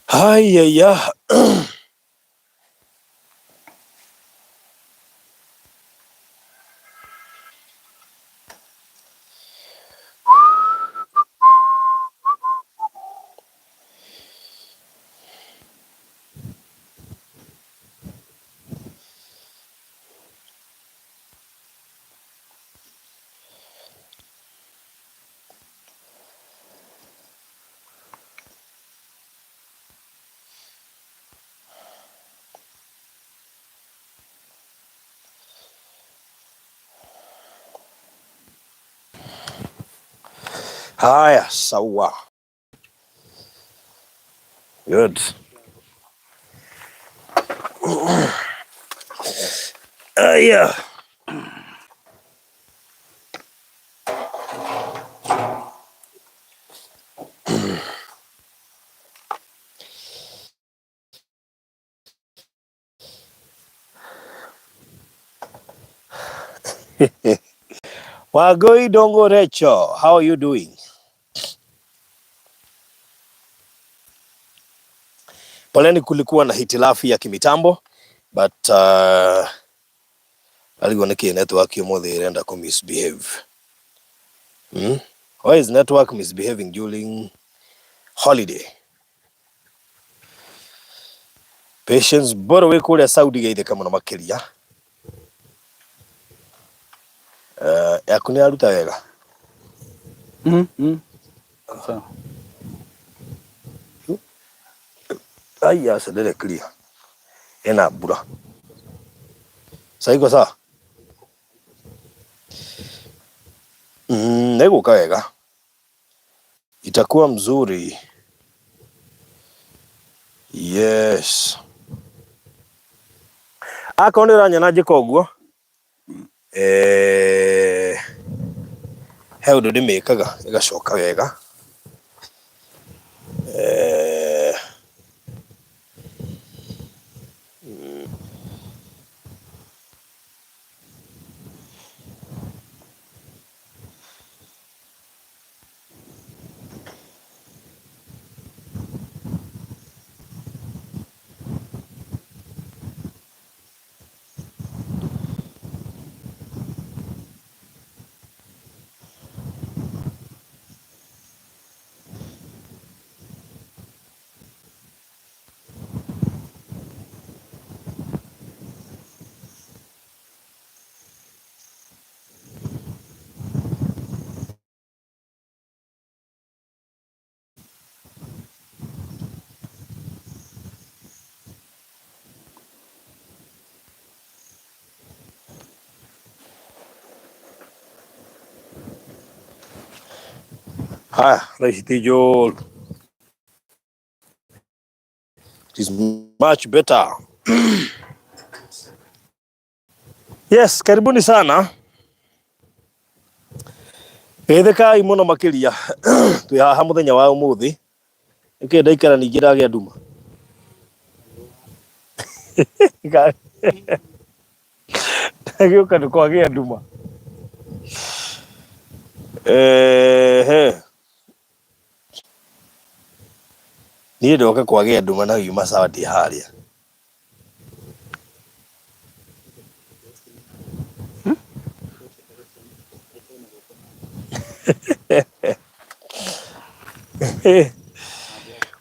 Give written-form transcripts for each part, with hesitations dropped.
Haiya. Haya, sawa. Good. Aya. Wagoi Dongo Recho, how are you doing? Poleni, kulikuwa na hitilafu ya kimitambo but arigwo nĩkĩ network ũmũthĩ ĩrenda kũ misbehave. Hmm? Why is network misbehaving during holiday? Patience Boro wĩ kũrĩa Saudi geithĩka mũno makĩria. Yaku nĩ yaruta wega? Sawa. Ai, aca ndĩrĩ clear. Ĩna mbura. Sasa iko sawa? Nĩgũka wega. Itakuwa mzuri. Yes. Akorwo nĩ ũranyona njĩka ũguo, he ũndũ ndĩmĩkaga ĩgacoka wega. Haya, thaa ici ti njũru. It is much better. Yes, karibuni sana. Geithĩkai mũno makĩria. Twĩ haha mũthenya wa ũmũthĩ. Nĩkĩ ndaikara ningĩ ndagĩa nduma? Ndagĩũka nĩ kwagĩa nduma. Ehe. Niĩ ndoka kwagĩa nduma na yuma sawa ndĩ harĩa.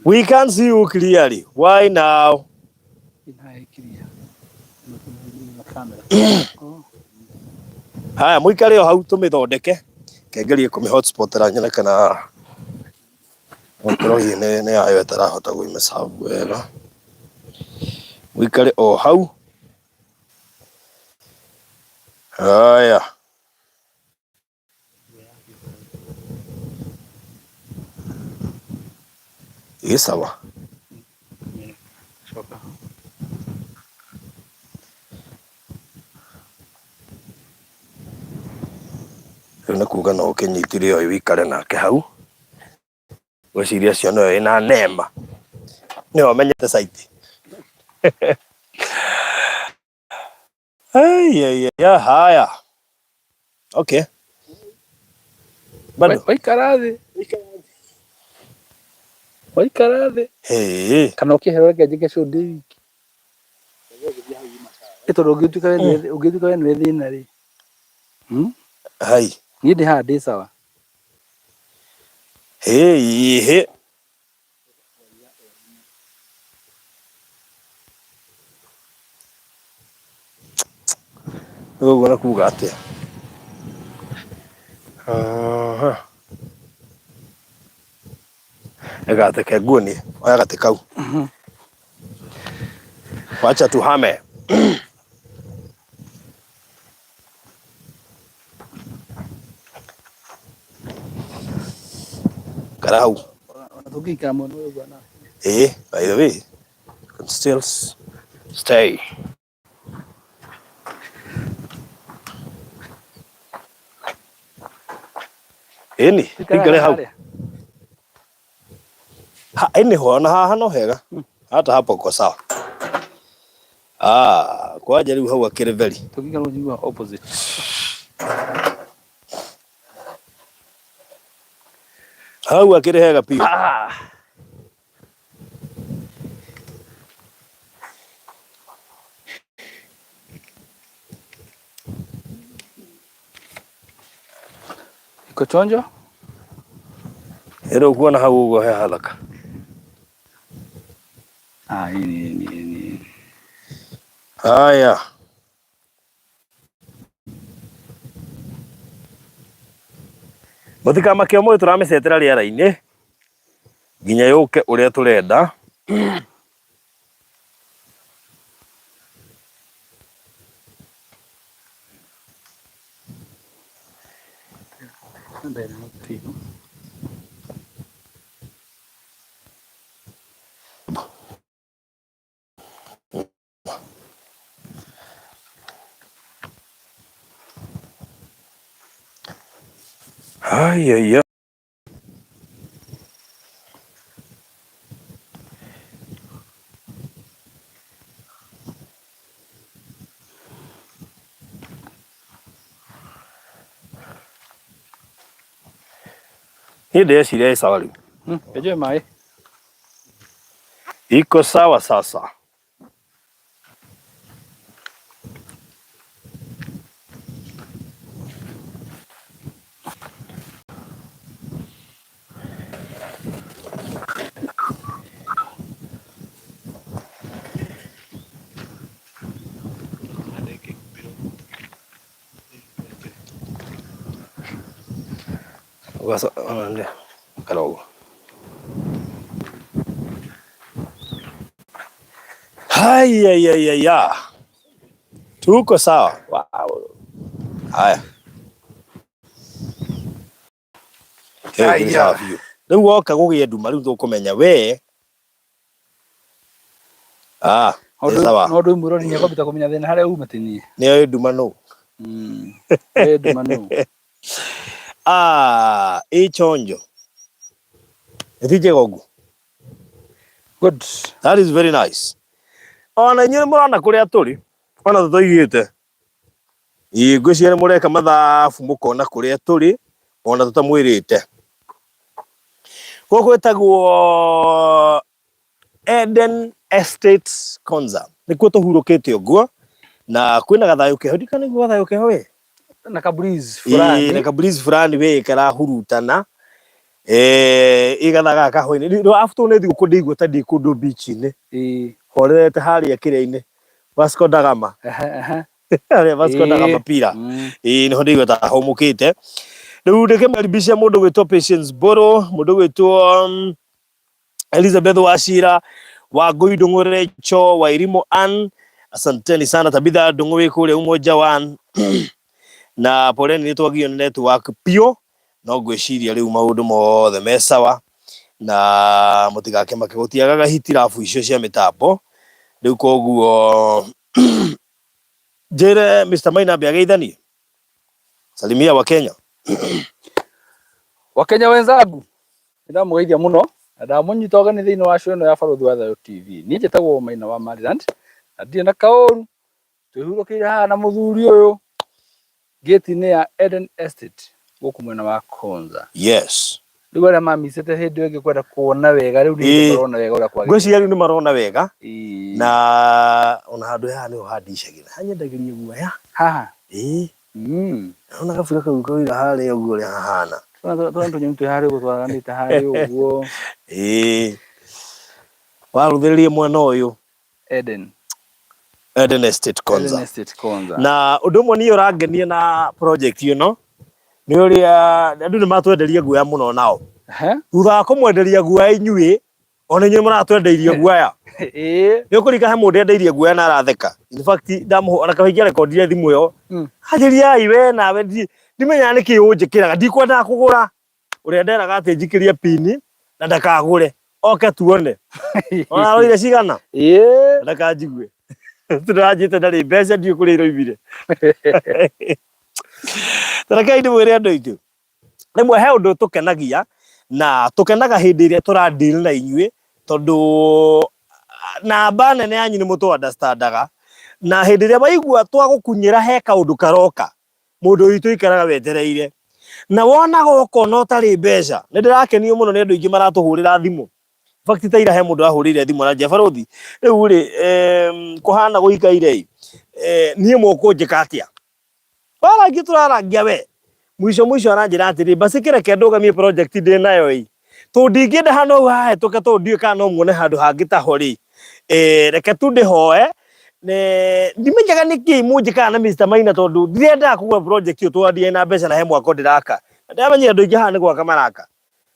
We can't see you clearly. Why now? Haya, mũikare o hau tũmĩthondeke. Kengerie kũmĩ hotspot nyone kana okorwo hihi nĩ yayo ĩtarahota kũmĩserve wega. Mũikare o hau. Haya. Ĩ sawa. Coka. Kuga no ũkĩnyitire ũyũ wĩikare nake hau. Ngwĩciria ũcio nĩwe wĩna nema. Nĩwe ũmenyete site. Ai, ai, ai, haya. Okay. Bado. Waikara thĩ. Waikara thĩ. Hey. Kana ũkĩheo reke njĩke show ndĩ wiki. Ĩ tondũ ũngĩtuĩka we nĩwe ũngĩtuĩka we nĩwe thĩna rĩ. Hai. Niĩ ndĩ haha ndĩ sawa. Hey, hey. Ũguo nĩ kuga atĩa? Aha. Ĩgateke nguonie, oya gatĩ kau. Wacha tuhame. Kara hau. Ona tũngĩikara mwena ũyũ ũguo na. Eh, by the way, you can still stay. Ĩni, ikare hau. Ha, ĩni ho na haha no hega. Hata hapo uko sawa. Ah, kwanja rĩu hau akĩrĩ very. Tũngĩikara ũguo opposite. Hau akĩrĩ hega biũ. Ah. Iko chonjo? Ĩrĩ ũkuona hau ũguo he hathaka. Ah, hii ni ni ni. Haya. Mũtikamake ũmũthĩ tũramĩcetera rĩera-inĩ nginya yũke ũrĩa tũrenda. Ai, ai, ai. Niĩ ndĩreciria ĩ sawa rĩu. Enjoy maĩ. Iko sawa sasa. Karogo. Haya, tuko sawa. Wow. Haya. Haya. Sawa biũ. Rĩu woka gũgĩe nduma rĩu tũkũmenya we. Ah, nĩ sawa. No ndå mwĩrori nĩ akwambĩta kũmenya thĩna harĩa uma ti niĩ. Nĩoĩ nduma nũ. We nduma nũ. Ah, ĩ chonjo. Ĩ njega ũguo. Good. That is very nice. Ona inyuĩ mũrona kũrĩa tũrĩ, ona tũtoigĩte. Ĩ ngwĩciria nĩ mũreka mathabu mũkona kũrĩa tũrĩ, ona tũtamwĩrĩte. Gũkũ gwĩtagwo Eden Estate Konza. Nĩkuo tũhurũkĩte ũguo na kwĩna gathayũ keho, ndikana nĩguo gathayũ keho we. Na ka breeze Ĩĩ, na fulani. ka breeze fulani we karahurutana. Eh, ĩ gathaa gaka ka hwainĩ. Rĩu after nĩ thigũkũ ndĩigua ta ndĩ kũndũ beach-inĩ. Ĩĩ. Horerete harĩa kĩrĩa-inĩ. Vasco da Gama. Aha, aha. Harĩa Vasco da Gama Ĩĩ. pira. Ĩĩ nĩho ndĩigua ta hũmũkĩte. Rĩu ndĩkĩmaribisha mũndũ gwĩtwo Patience Mbũrũ, mũndũ gwĩtwo Elizabeth Wachira, Wangui Ndung'u Recho, Wairimu Ann, asanteni sana. Tabitha Ndung'u wĩ kũrĩa Umoja One na poleni nĩ twagio nĩ network biũ, no ngwĩciria rĩu maũndũ mothe me sawa na mũtigakĩmake, gũtiagaga hitirabu icio cia mĩtambo. Rĩu koguo njĩre Mr. Maina ambe ageithanie, salimia wa Kenya. Wakenya wenzangu, nĩndamũgeithia mũno na ndamũnyita ũgeni thĩinĩ wa show ĩno ya Barũthi wa Thayũ TV. Niĩ njĩtagwo Maina wa Maryland na ndirĩ na kaũru, twĩhurũkĩire haha na mũthuri ũyũ gate-inĩ ya Eden Estate gũkũ mwena wa Konza. Yes. Rĩu arĩa mamicĩte hĩndĩ ĩyo ĩngĩ kwenda kuona wega rĩu nĩ Ĩĩ. marona wega ũrĩa kwagĩrĩire. Ngwĩciria rĩu nĩ marona wega. Ĩĩ. Na ona handũ haha nĩho handicagĩra. Hanyendagĩria guoya. Haha. Ĩĩ. Mm. Ona gabura kau kaura harĩa ũguo ũrĩa hahana. Twana twana tũnyoni twĩ harĩa ũguo twaraganĩte harĩa ũguo. Ĩĩ. Warũthĩrĩria mwena ũyũ. Eden. Eden Estate Konza. Eden Estate Konza. Na ũndũ ũmwe niĩ ũrangenia na project ĩno nĩ ũrĩa andũ nĩ matwenderia guoya mũno nao. Ehe. Thutha wa kũmwenderia guoya inyuĩ, ona inyuĩ mũratwendeirie guoya. Ĩĩ. Nĩ ũkũringa he mũndũ endeirie guoya na aratheka. In fact, ndamũhũ ona kahingia rekondire thimũ ĩyo. Anjĩria ai we nawe ndimenyaga nĩkĩ ũnjĩkĩraga, ndikwendaga kũgũra. Ũrĩa nderaga atĩ njikĩrie pini na ndakagũre. Oke tuone. Ona aroire cigana? Ĩĩ. Ndakanjigue. Tũranjĩte ndarĩ mbeca ndiũĩ kũrĩa iroimire. Ta rekei ndĩmwĩre andũ aitũ. Rĩmwe he ũndũ tũkenagia na tũkenaga hĩndĩ ĩrĩa tũra deal na inyuĩ tondũ namba nene yanyu nĩ mũtũ understandaga na hĩndĩ ĩrĩa waigua twagũkunyĩra he kaũndũ karoka mũndũ witũ ikaraga wetereire na wona goka ona ũtarĩ mbeca. Nĩ ndĩrakenio mũno nĩ andũ aingĩ maratũhũrĩra thimũ. In fact ta ira he mũndũ ahũrĩire thimũ aranjia barũthi rĩu rĩ kũhana gũikaire ĩ niĩ mũkũnjĩka atĩa? Twarangia tũrarangia we. Mwisho mwisho aranjĩra atĩrĩ basi kĩreke ndũgamie project ndĩ nayo ĩ. Tondũ ndingĩenda hano hau hahĩtũke tondũ ndiũĩ kana no muone handũ hangĩ taho rĩ. Reke tu ndĩhoe. Ndimenyaga nĩkĩ mũnjĩkaga na Mr. Maina tondũ ndirendaga kũgũra project ĩyo tondũ ndirĩ na mbeca na he mwako ndĩraka. Na ndĩramenyire andũ aingĩ haha nĩ gwaka maraka.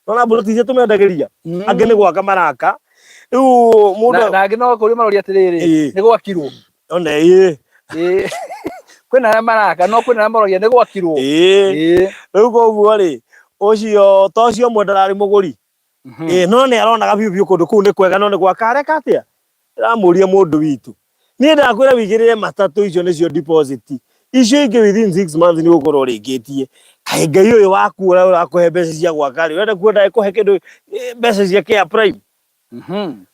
Nona mburoti iria tũmendagĩria angĩ nĩ gwaka maraka. Rĩu mũndũ Na angĩ no kũria maroria atĩrĩrĩ, Ĩĩ. nĩ gwakirwo. One ĩĩ. Ĩĩ. Kwĩna arĩa maraka no kwĩna arĩa maroria nĩ gwakirwo. Ĩĩ. Ĩĩ. Rĩu koguo rĩ ũcio to ũcio ũmwe ndararĩ mũgũri. Ĩĩ no nĩ aronaga biũ biũ kũndũ kũu nĩ kwega no nĩ gwaka areka atĩa? Ndĩramũria mũndũ witũ. Niĩ ndakwĩra wĩigĩrĩre matatũ icio nĩcio deposit. Icio ingĩ within 6 months nĩ ũgũkorwo ũrĩkĩtie. Kaĩ Ngai ũyũ waku ũrĩa ũrakũhe mbeca cia gwaka rĩ, ũrenda kuona ĩkũhe kĩndũ mbeca cia Care Prime?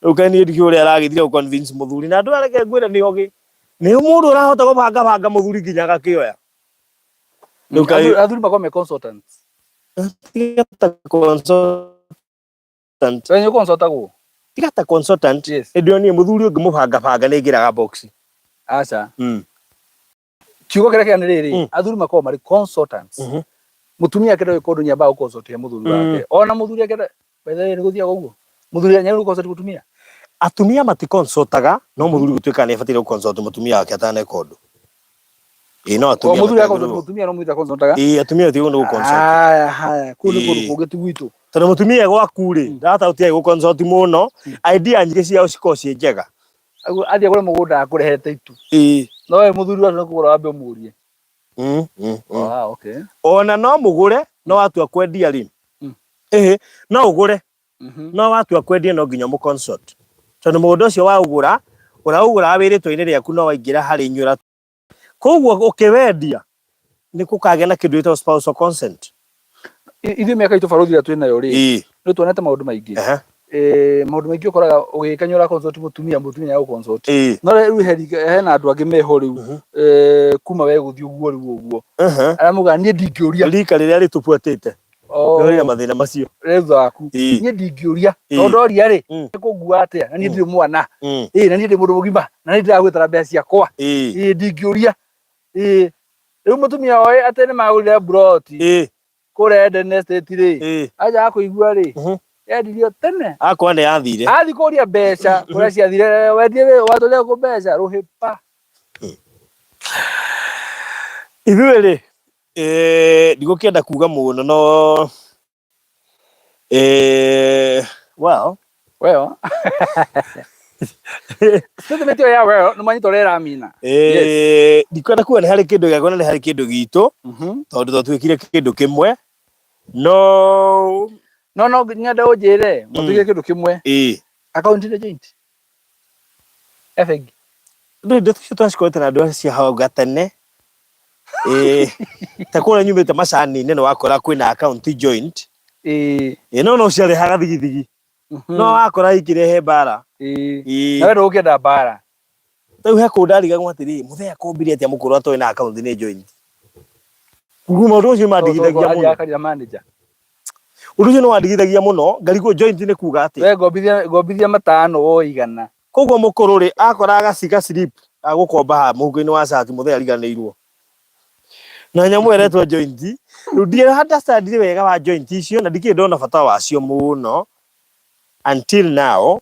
Rĩu kaĩ niĩ ndikĩũĩ ũrĩa aragĩthire gũ convince mũthuri na andũ aya reke ngwĩre nĩ ogĩ. Nĩ mũndũ ũrahota gũbanga banga mũthuri nginya agakĩoya. Rĩu kaĩ Athuri makoragwo me consultants. Tiga ta consultant. We nĩ ũconsultagwo? Tiga ta consultant. Yes. Hĩndĩ ĩyo niĩ mũthuri ũngĩmũbanga banga nĩ aingĩraga box. Aca. Kiugo kĩrĩa kĩega nĩ rĩrĩ, athuri makoragwo marĩ consultants. Mũtumia akĩenda gwĩka ũndũ nĩambaga gũ-consult mũthuri wake. Ona mũthuri akĩenda, by the way nĩ gũthiaga ũguo. Mũthuri anyagĩrĩirwo gũ-consult mũtumia. Atumia maticonsultaga, no mũthuri gũtuĩka nĩ abataire gũ-consult mũtumia wake ataneka ũndũ. Ĩĩ no atumia O mũthuri matiagĩrĩirwo. a-consult mũtumia no mũthuri a-consultaga. Ĩĩ atumia matiagĩrĩirwo nĩ gũ-consult. Haya haya, kũu nĩ kũndũ Ĩĩ. kũngĩ ti gwitũ. Tondũ mũtumia e gwaku rĩ, ndahota gũtiga gũ-consult mũno, idea nyingĩ ciao cikoragwo ciĩ njega. Athiĩ agũre mũgũnda akũrehete itu. Ĩĩ. No we mũthuri wacu nĩ kũgũra wambe ũmũrie. Ah, okay. Ona no mũgũre, no watua kwendia rĩ. Ĩhĩ, no ũgũre. No watua kwendia no nginya ũmũ-consult. Tondũ mũgũnda ũcio waũgũra, ũraũgũra wĩ rĩtwa-inĩ rĩaku no waingĩra harĩ inyuĩ. Koguo ũkĩwendia nĩ gũkagĩa na kĩndũ gĩtagwo spousal consent. Ithuĩ mĩaka itũ barũthi ĩrĩa twĩnayo rĩ, Ĩĩ. nĩ tuonete maũndũ maingĩ. Ehe. Maũndũ maingĩ ũkoraga ũgĩka nĩ ũra-consult mũtumia, mũtumia nĩ agũ-consult. Ĩĩ. No rĩu hena andũ angĩ meho rĩu, kuma we gũthiĩ ũguo rĩu ũguo. Ehe. Arĩa maugaga niĩ ndingĩũria. Rika rĩrĩa rĩtũbuatĩte. Oh. Nĩ rĩna mathĩna macio. Rĩ thutha waku. Ĩĩ. Niĩ ndingĩũria. Ĩĩ. Tondũ ndoria rĩ, nĩ kũngua atĩa? Na niĩ ndirĩ mwana. Ĩĩ, na niĩ ndĩ mũndũ mũgima. Na niĩ ndĩragwĩtara mbeca ciakwa. Ĩĩ. Ĩĩ, ndingĩũria. Ĩĩ. Rĩu mũtumia oĩ atĩ nĩ magũrire mburoti. Ĩĩ. Kũrĩa Eden Estate rĩ. Ĩĩ. Aja kũigua rĩ. Yendirio tene. Akwa nĩ yathire. Athiĩ kũria mbeca kũrĩa ciathire, wendire watũrire kũ mbeca rũhĩpa. Ithuĩ rĩ, ndigũkĩenda kuga mũno no well. Well. Statement ĩyo ya well nĩ mwanyita ũrĩa ĩramina. Yes. Ndikwenda kuga nĩ harĩ kĩndũ gĩakwa na nĩ harĩ kĩndũ gitũ, tondũ twatuĩkire kĩndũ kĩmwe. No No, no nyende ũnjĩre, mwatuĩkire kĩndũ kĩmwe. Ĩĩ. Account nĩ joint. Ya bengi. Ndũĩ ndeto icio twacikorete na andũ acio hau gatene. Ĩĩ, ta kũrĩa nyumĩte macani-inĩ nĩ wakora kwĩna account joint. Ĩĩ, no no ciarehaga thigithigi, no wakora ikĩrehe mbara. Ĩĩ. Nawe ndũgũkĩenda mbara. Rĩu he kũndũ ndarigagwo atĩrĩrĩ, mũthee akombire atĩa mũkũrũ atoĩ na account nĩ joint? Koguo maũndũ macio nĩ mandigithagia mũno. Akarira manager. Ũndũ ũcio nĩ wandigithagia mũno, ngarigwo joint nĩ kuga atĩa. We ngombithia ngombithia matano o igana. Koguo mũkũrũ rĩ, akora agaciga slip agũkomba haha mũhuko-inĩ wa cati, mũthee ariganĩirwo. Na nyamũ ĩretwo joint, rĩu ndirĩ understand wega wa joint icio na ndikĩrĩ ndona bata wacio mũno until now.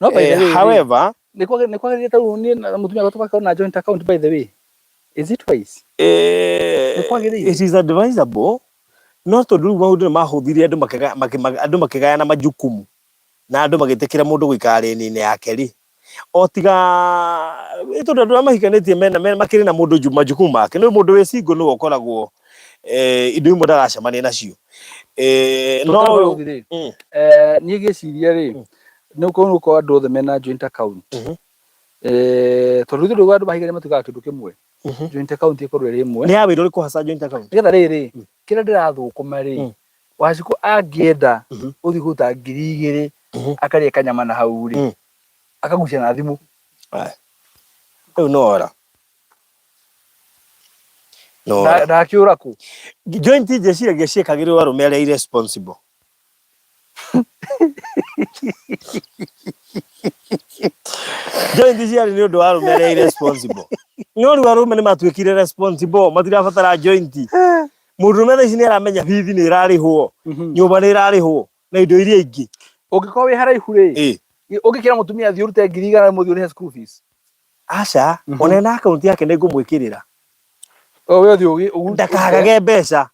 No by the way, However, nĩ kwagĩrĩire ta rĩu niĩ na mũtumia wakwa tũgakorwo na joint account, by the way. Is it wise? Nĩ kwagĩrĩire? It is advisable, no tondũ rĩu maũndũ nĩ mahũthire, andũ makĩgayana majukumu na andũ magĩtĩkĩra mũndũ gũikara lane-inĩ yake rĩ, o tiga ĩ tondũ andũ arĩa mahikanĩtie mena makĩrĩ na mũndũ majukumu make. Nĩ mũndũ wĩ single nĩwe ũkoragwo indo imwe ndaracemania nacio. No rĩ, niĩ ngĩciria rĩ, nĩ gũkorwo andũ othe mena joint account. Tondũ ithuĩ andũ mahikania matuĩkaga kĩndũ kĩmwe. Joint account ĩkorwo ĩrĩ ĩmwe. Nĩ ya wĩra ũrĩkũ hasa joint account? Nĩgetha rĩrĩ, kĩrĩa ndĩrathũkũma rĩ, Wacikũ angĩenda gũthiĩ kũruta 2000 akarĩe kanyama na hau rĩ, akagucia na thimũ. Rĩu no ora. No ora. Ndakĩũra kũ? Joint njĩciragia ciĩkagĩrĩrwo arũme arĩa irresponsible. Joint ciarĩ nĩ ũndũ wa arũme arĩa irresponsible. No rĩu arũme nĩ matuĩkire responsible, matirabatara joint. Mũndũrũme thaa ici nĩ aramenya bithi nĩ ĩrarĩhwo, nyũmba nĩ ĩrarĩhwo na indo iria ingĩ. Ũngĩkorwo wĩ haraihu rĩ, ũngĩkĩra mũtumia thiĩ ũrute 100,000 mũthiĩ ũrĩhe school fees? Aca, ona ena akaunti yake nĩ ngũmwĩkĩrĩra. O we ũthiĩ Ndakagage mbeca.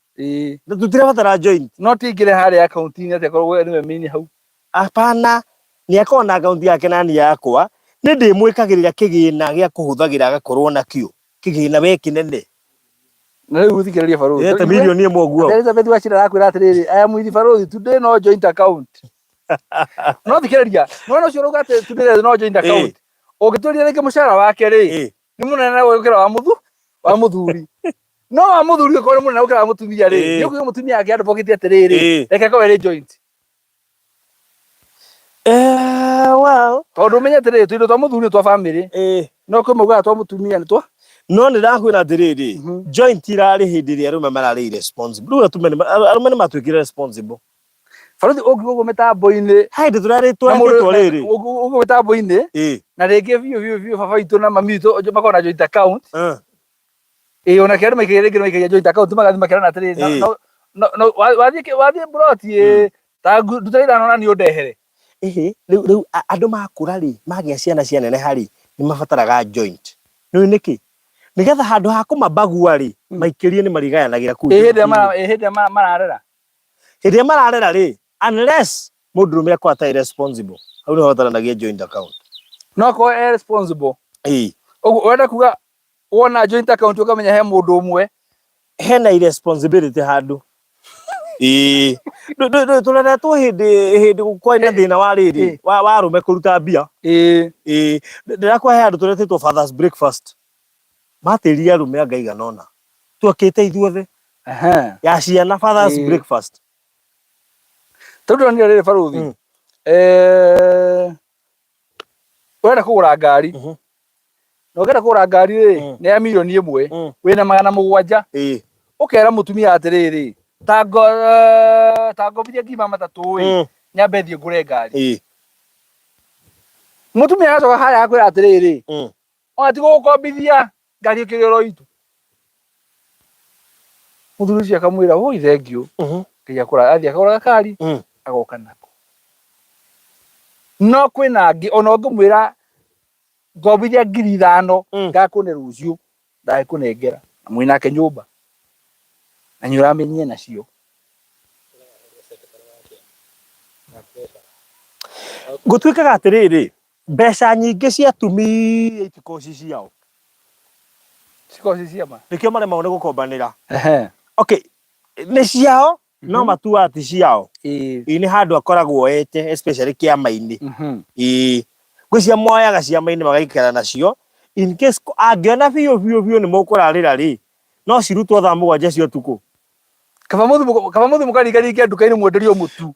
Tũtirabatara joint. No ti ingĩre harĩa akaunti-inĩ atĩ akorwo we nĩwe main hau. Hapana, nĩ akorwo na akaunti yake na niĩ yakwa, nĩ ndĩmwĩkagĩrĩra kĩgĩna gĩa kũhũthagĩra agakorwo nakĩo. Kĩgĩna we kĩnene. Na rĩu thikĩrĩria barũthi. Ĩrete mirioni 1 ũguo. Elizabeth Wachira arakwĩra atĩrĩrĩ, I am with barũthi today, no joint account. No thikĩrĩria, nĩwona ũcio ũrauga atĩ today there is no joint account. Ũngĩtũria rĩngĩ mũcara wake rĩ, nĩ mũnene gũkĩra wa mũthuri. No wa mũthuri ũkorwo nĩ mũnene gũkĩra wa mũtumia rĩ, nĩ ũkuga mũtumia ake advocate atĩrĩrĩ, reke ĩkorwo ĩrĩ joint. Well. Tondũ ũmenye atĩrĩrĩ, tũindo twa mũthuri nĩ twa bamĩrĩ. No kwĩ maugaga twa mũtumia nĩ twa. No nĩ ndakwĩra atĩrĩrĩ, joint irarĩ hĩndĩ ĩrĩa arũme mararĩ irresponsible. Rĩu arũme nĩ matuĩkire responsible. Barũthi ũngiuga ũguo mĩtambo-inĩ. He hĩndĩ tũrarĩ tũrakĩtwo rĩrĩ. Ũguo mĩtambo-inĩ. Na rĩngĩ biũ biũ biũ baba witũ na mami witũ makoragwo na joint account. Ĩĩ ona kĩrĩa maikagia rĩngĩ maikagia joint account magathiĩ makerana atĩrĩrĩ, no wathiĩ wathiĩ mburoti ĩ ta nduta ithano na niĩ ũndehere. Ĩhĩ, rĩu rĩu andũ makũra rĩ, magĩa ciana cianeneha rĩ, nĩ mabataraga joint. Nĩ ũĩ nĩkĩ? Nĩgetha handũ ha kũmabagua rĩ, maikĩrie nĩ marĩgayanagĩra kũu Ĩ hĩndĩ ĩrĩa mararera. Hĩndĩ ĩrĩa mararera rĩ, unless mũndũrũme akorwo atarĩ responsible, hau nĩho habataranagia joint account. No akorwo e responsible. Ũguo ũrenda kuga wona joint account ũkamenya he mũndũ ũmwe hena irresponsibility handũ. Ĩĩ, tũreretwo hĩndĩ hĩndĩ kwarĩ na thĩna wa rĩrĩ wa arũme kũruta mbia. Ĩĩ, ndĩrakwa he handũ tũretĩtwo father's breakfast, matĩrire arũme anga igana ũna, twakĩte ithuothe ya ciana father's breakfast. Tondũ ndĩronire rĩrĩ barũthi, ũrenda kũgũra ngari, na ũngĩenda kũgũra ngari rĩ, nĩ ya mirioni 1, wĩna 700, ũkera mũtumia atĩrĩrĩ, ta ngombithia ngima matatũ ĩ, nyambe thiĩ ngũre ngari. Mũtumia agacoka harĩa akwĩra atĩrĩrĩ, ona ti gũgũkombithia ngari ĩkĩrĩ oro itu. Mũthuri ũcio akamwĩra, woi thengiũ. Ngai akũra athiĩ akagũra gakari, agoka nako. No kwĩna angĩ ona ũngĩmwĩra ngombithia 5,000 ngakũne rũciũ, ndagĩkũnengera, na mwĩ nake nyũmba na nĩ ũramenyia nacio. Gũtuĩkaga atĩrĩrĩ, mbeca nyingĩ cia atumia itikoragwo ci ciao. Cikoragwo ci cia ma. Nĩkĩo maremagwo nĩ gũkombanĩra. Okay, nĩ ciao no matuaga ti ciao. Ĩĩ nĩ handũ akoragwo oete especially kĩama-inĩ. Ĩĩ gwĩ moyaga ciama-inĩ magaikara nacio in case angĩona biũ biũ biũ nĩ mũkũrarĩra rĩ, No cirutwo thaa 7 cia ũtukũ. Kaba mũthiĩ, kaba mũthiĩ mũkaringaringe nduka-inĩ mwenderio mũtu.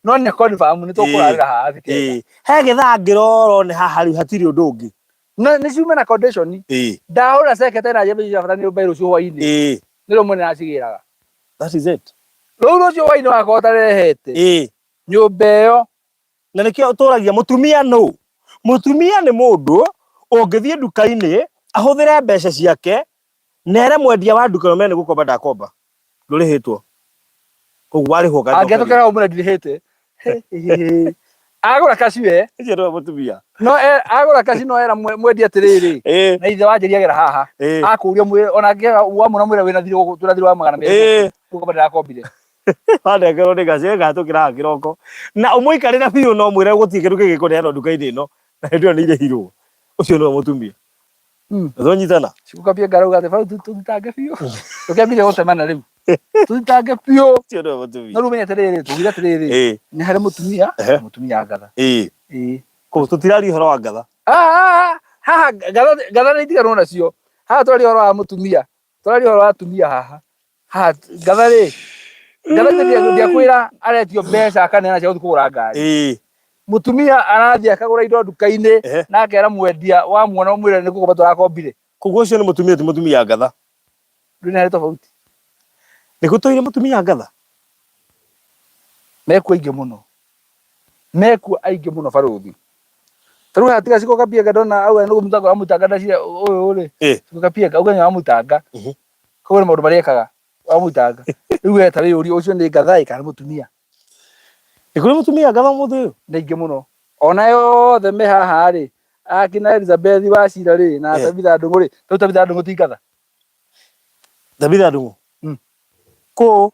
No nĩ confirm nĩ tũkũrarĩra haha thikenda. He gĩthaa ngĩrora one haha rĩu hatirĩ ũndũ ũngĩ. Na nĩ ciume na condition. Ndahũra cekete na njembe icio bata nĩ mbairũ rũciũ hwainĩ. Nĩrĩo mwene acigĩraga. That is it. Rũu rũciũ hwainĩ wakwa ũtarehete. Nyũmba ĩyo. Na nĩkĩo tũragia mũtumia nũ? Mũtumia nĩ mũndũ ũngĩthiĩ nduka-inĩ ahũthĩre mbeca ciake na ere mwendia wa nduka ĩyo mene gũkomba ndakomba. Ndũrĩhĩtwo. Koguo warĩhwo ũkanjokeria. Angĩatũkĩra ũmũre ndirĩhĩte. Agũra kaci we. Ũcio nĩwe mũtumia. No agũra kaci no era mwendia atĩrĩrĩ. Na ithe wa Njeri agera haha. Akũria mwĩre ona angĩaga wamũra mwĩre wĩna thirĩ gũkũ twĩna thirĩ wa 200. Gũkomba ndĩrakombire. Wanengerwo nĩ gaci gatũkĩra haha kĩroko. Na ũmũikarĩre biũ no mwĩre gũtirĩ kĩndũ kĩngĩ kũneanwo nduka-inĩ ĩno. Na hĩndĩ ĩyo nĩ irĩhirwo. Ũcio nĩwe mũtumia. Tũnyitana. Cikũkambia ngarauga atĩ bau tũthitange biũ. Tũkĩambire gũtemana rĩu. Tũthitange biũ. Ũcio nĩwe mũtumia. No rĩu menye atĩrĩrĩ, tugire atĩrĩrĩ. Nĩ harĩ mũtumia, mũtumia ngatha. Koguo tũtiraria ũhoro wa ngatha. Haha ngatha, ngatha nĩ itiganwo nacio. Haha tũraria ũhoro wa mũtumia. Tũraria ũhoro wa atumia haha. Haha ngatha rĩ, ngatha ndiakwĩra aretio mbeca akaneana cia gũthiĩ kũgũra ngari. Mũtumia arathiĩ akagũra indo nduka-inĩ na akera mwendia wamuona ũmwĩre nĩ kũgomba tũrakombire. Koguo ũcio nĩ mũtumia ti mũtumia ngatha. Ndũĩ nĩ harĩ tofauti. Nĩ gũtũire mũtumia ngatha? Mekuo aingĩ mũno. Mekuo aingĩ mũno barũthi. Ta rĩu haha tiga Shiko Kapienga ndona auga nĩ kũmũtanga ũramũtanga ndaciria ũyũ rĩ. Shiko Kapienga auga nĩ ũramũtanga. Koguo nĩ maũndũ marĩa ekaga ũramũtanga. Rĩu we ta wĩyũrie ũcio nĩ ngatha ĩ kana nĩ mũtumia. Nĩ kũrĩ mũtumia ngatha ũmũthĩ ũyũ? Nĩ aingĩ mũno. Ona othe me haha rĩ, akina Elizabeth Wachira rĩ na Tabitha Ndung'u rĩ, ta rĩu Tabitha Ndung'u ti ngatha. Tabitha Ndung'u? Kũ?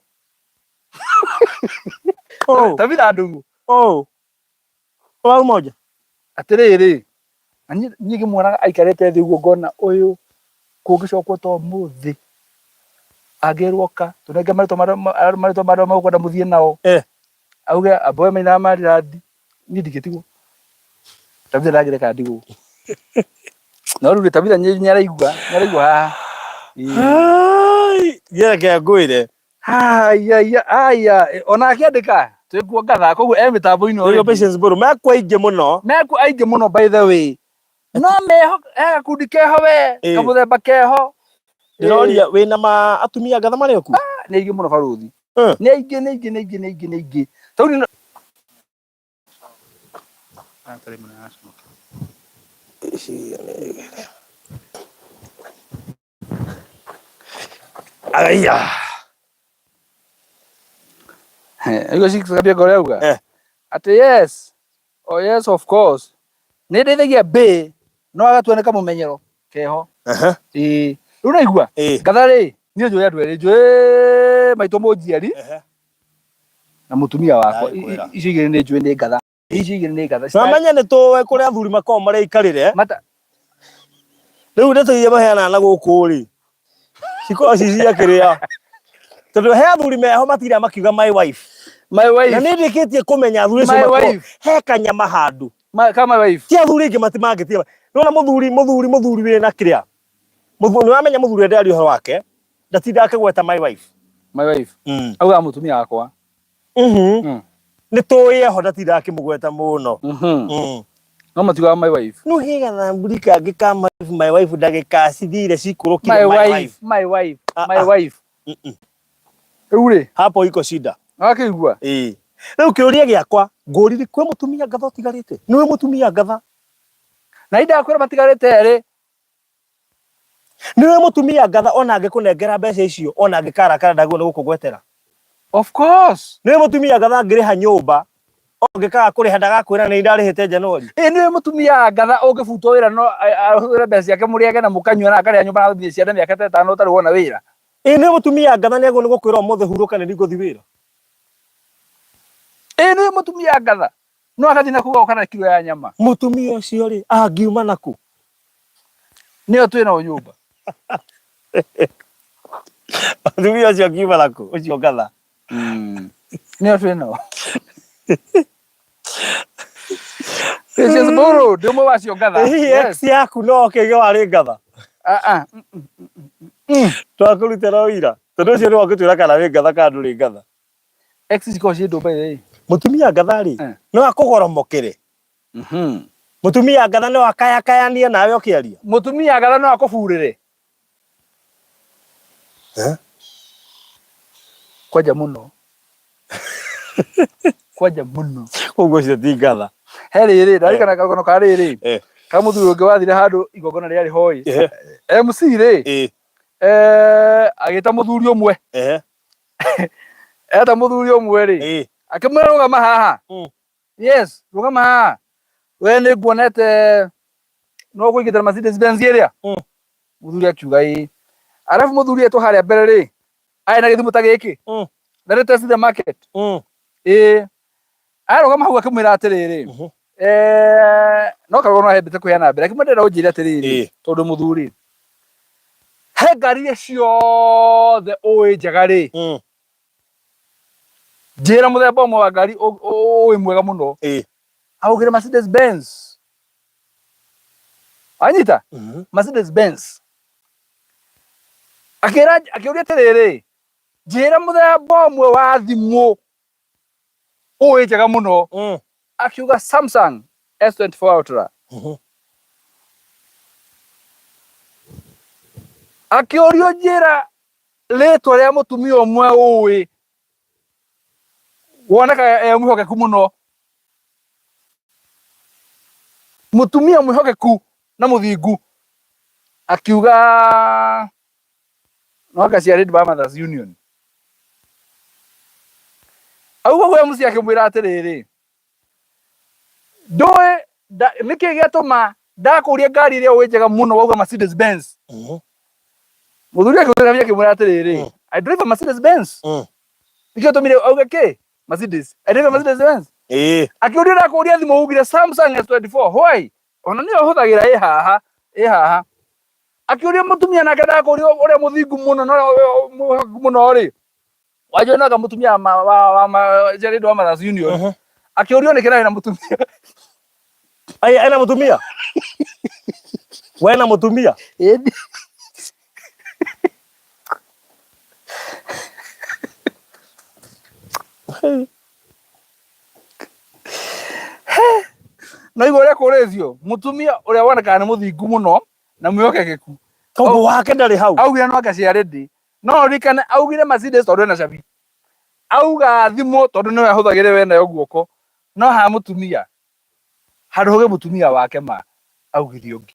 Kũ? Tabitha Ndung'u. Kũ? Wa umoja? Atĩrĩrĩ, na niĩ ngĩmuonaga aikarĩte thĩ ũguo ngona ũyũ kũngĩcokwo ta ũmũthĩ angĩrwo oka tũnenge marĩtwa marĩtwa ma arĩa mũkwenda mũthiĩ nao auge amboe maina marirathi niĩ ndingĩtigwo. Tabitha ndangĩreka ndigwo. No rĩu rĩ, Tabitha nĩaraigua, nĩaraigua haha. Hai, reke ngwĩre. Haya, haya, ona akĩandĩka twĩkuo ngatha koguo e mĩtambo-inĩ Nĩguo already. Patience Mburu mekwo aingĩ mũno. Mekuo aingĩ mũno by the way. No meho he gakundi keho we, kamũthemba keho. Ndĩroria wĩna ma atumia ngatha marĩ okuo? Nĩ aingĩ mũno barũthi. Nĩ aingĩ, nĩ aingĩ, nĩ aingĩ, nĩ aingĩ, nĩ aingĩ. Tondũ nĩ Aya. Igua cikambia ngoro yauga atĩ yes, oh yes of course. Nĩ ndeithagia mbĩ no agatua nĩ kamũmenyero keho. Ĩĩ. Rĩu naigua ngatha rĩ niĩ njũĩ andũ erĩ, njũĩ maitũ mũnjiari na mũtumia wakwa. Ndagĩkwĩra. Icio igĩrĩ nĩ njũĩ nĩ ngatha. Icio igĩrĩ nĩ ngatha. Na menye nĩ tũĩ kũrĩa athuri makoragwo marĩikarĩre. Mata Rĩu ndeto iria maheanaga na gũkũ rĩ, cikoragwo ci cia kĩrĩa. Tondũ he athuri meho matindaga makiuga my wife. My wife. Na nĩ ndĩkĩtie kũmenya athuri acio My makoragwo wife. he kanyama handũ. My, ka my wife. Ti athuri aingĩ matimangĩtiga. Nĩwona mũthuri, mũthuri, mũthuri wĩna kĩrĩa. Mũthuri, nĩwamenya mũthuri ũrĩa ndĩraria ũhoro wake, ndatindaga akĩgweta my wife. My wife. Augaga mũtumia wakwa. Nĩ tũĩ eho ndatindaga akĩmũgweta mũno. No matiugaga my wife. No he gathamburi kangĩ ka my wife, my wife ndagĩka cithire cikũrũkire My my wife, wife. my wife, Ah, my ah. wife. Rĩu rĩ, Hapo iko shida. wakĩigua? Ĩĩ. Rĩu kĩũria gĩakwa ngũrire kwĩ mũtumia ngatha ũtigarĩte? Nĩwe mũtumia ngatha. Na indakwĩra matigarĩte erĩ. Nĩwe mũtumia ngatha ona angĩkũnengera mbeca icio ona angĩkarakara ndagĩrĩirwo nĩ gũkũgwetera. Of course. Nĩwe mũtumia ngatha angĩrĩha nyũmba angĩkaga kũrĩha ndagakwĩra nĩ ndarĩhĩte January. Ĩ nĩwe mũtumia ngatha ũngĩbutwo wĩra no ahũthĩre mbeca ciake mũrĩage na mũkanyua na akarĩha nyũmba na athiĩ ciana mĩaka ta ĩtano ũtarĩ wona wĩra. Ĩ nĩwe mũtumia ngatha nĩagĩrĩirwo nĩ gũkwĩra ũmũthĩ hurũka nĩ ndigũthiĩ wĩra. Ĩ nĩwe mũtumia ngatha no agathiĩ na kũu agoka na kiro ya nyama. Mũtumia ũcio rĩ angiuma nakũ? Nĩyo twĩ nao nyũmba. Mũtumia ũcio angiuma nakũ? Ũcio ngatha. Nĩyo twĩ nao. Patience Mburu, ndĩ ũmwe wacio ngatha. Hihi ex yaku no ũkĩige warĩ ngatha? Ah, ah. Twakũrutĩra ũira tondũ ũcio nĩ wakũtwĩra kana wĩ ngatha kana ndũrĩ ngatha. Ex cikoragwo ciĩ ndũ by the way. Mũtumia ngatha rĩ, no akũgoromokere. Mũtumia ngatha no akayakayanie nawe ũkĩaria. Mũtumia ngatha no akũburĩre. Eh? Kwanja mũno. Kwanja mũno. Koguo ũcio ti ngatha. He rĩrĩ, ndarikana karũgano ka rĩrĩ. Ka mũthuri ũngĩ wathire handũ igongona rĩarĩ hoi. MC rĩ, agĩta mũthuri ũmwe. Eta mũthuri ũmwe rĩ, akĩmwĩra rũgama haha. Yes, rũgama haha. We nĩ nguonete no kũingĩte na Mercedes Benz ĩrĩa. Mũthuri akiuga ĩĩ. Arabu mũthuri etwo harĩa mbere rĩ, arĩ na gĩthimo ta gĩkĩ. Let it test the market. Ĩĩ. Arũgama hau akĩmwĩra atĩrĩrĩ, no karũgano ahembete kũheana mbere. Akĩmwĩra ndĩrenda ũnjĩre atĩrĩrĩ, tondũ mũthuri, he ngari iria ciothe ũĩ njega rĩ, njĩra mũthemba ũmwe wa ngari ũĩ mwega mũno. Augire Mercedes Benz. Wanyita? Mercedes Benz. Akĩra akĩũria atĩrĩrĩ, njĩra mũthemba ũmwe wa thimũ ũĩ njega mũno. Akiuga Samsung S24 Ultra. Akĩũrio njĩra rĩtwa rĩa mũtumia ũmwe ũĩ wonekaga e mwĩhokeku mũno. Mũtumia mwĩhokeku na mũthingu. Akiuga no anga ciarĩ by Mothers Union. Auga ũguo MC akĩmwĩra atĩrĩrĩ, ndũĩ nĩkĩ gĩatũma ndakũria ngari ĩrĩa ũĩ njega mũno wauga Mercedes Benz. Mũthuri akĩmwĩra akĩmwĩra atĩrĩrĩ, I drive a Mercedes Benz. Nĩkĩo tũmire auge kĩ? Mercedes. I drive a Mercedes Benz. Akĩũria ndakũria thimũ ugire Samsung S24. Why? Ona nĩyo hũthagĩra ĩ haha, ĩ haha. Akĩũria mũtumia nake ndakũria ũrĩa mũthingu mũno na ũrĩa mwĩhokeku mũno rĩ. Wanjonaga mũtumia wa Jared wa Mothers Union. Akĩũrio nĩkĩ ndarĩ na mũtumia. Aya ena mũtumia? We na mũtumia? Ĩni. No igua ũrĩa kũrĩtio mũtumia ũrĩa wonekaga nĩ mũthingu mũno na mwĩhokekeku. Tondũ wake ndarĩ hau. Augire no anga ciarĩndĩ. No ũririkane augire Mercedes tondũ ena cabi. Auga thimũ tondũ nĩwe ahũthagĩre we nayo guoko. No ha mũtumia handũ hauge mũtumia wake ma augire ũngĩ.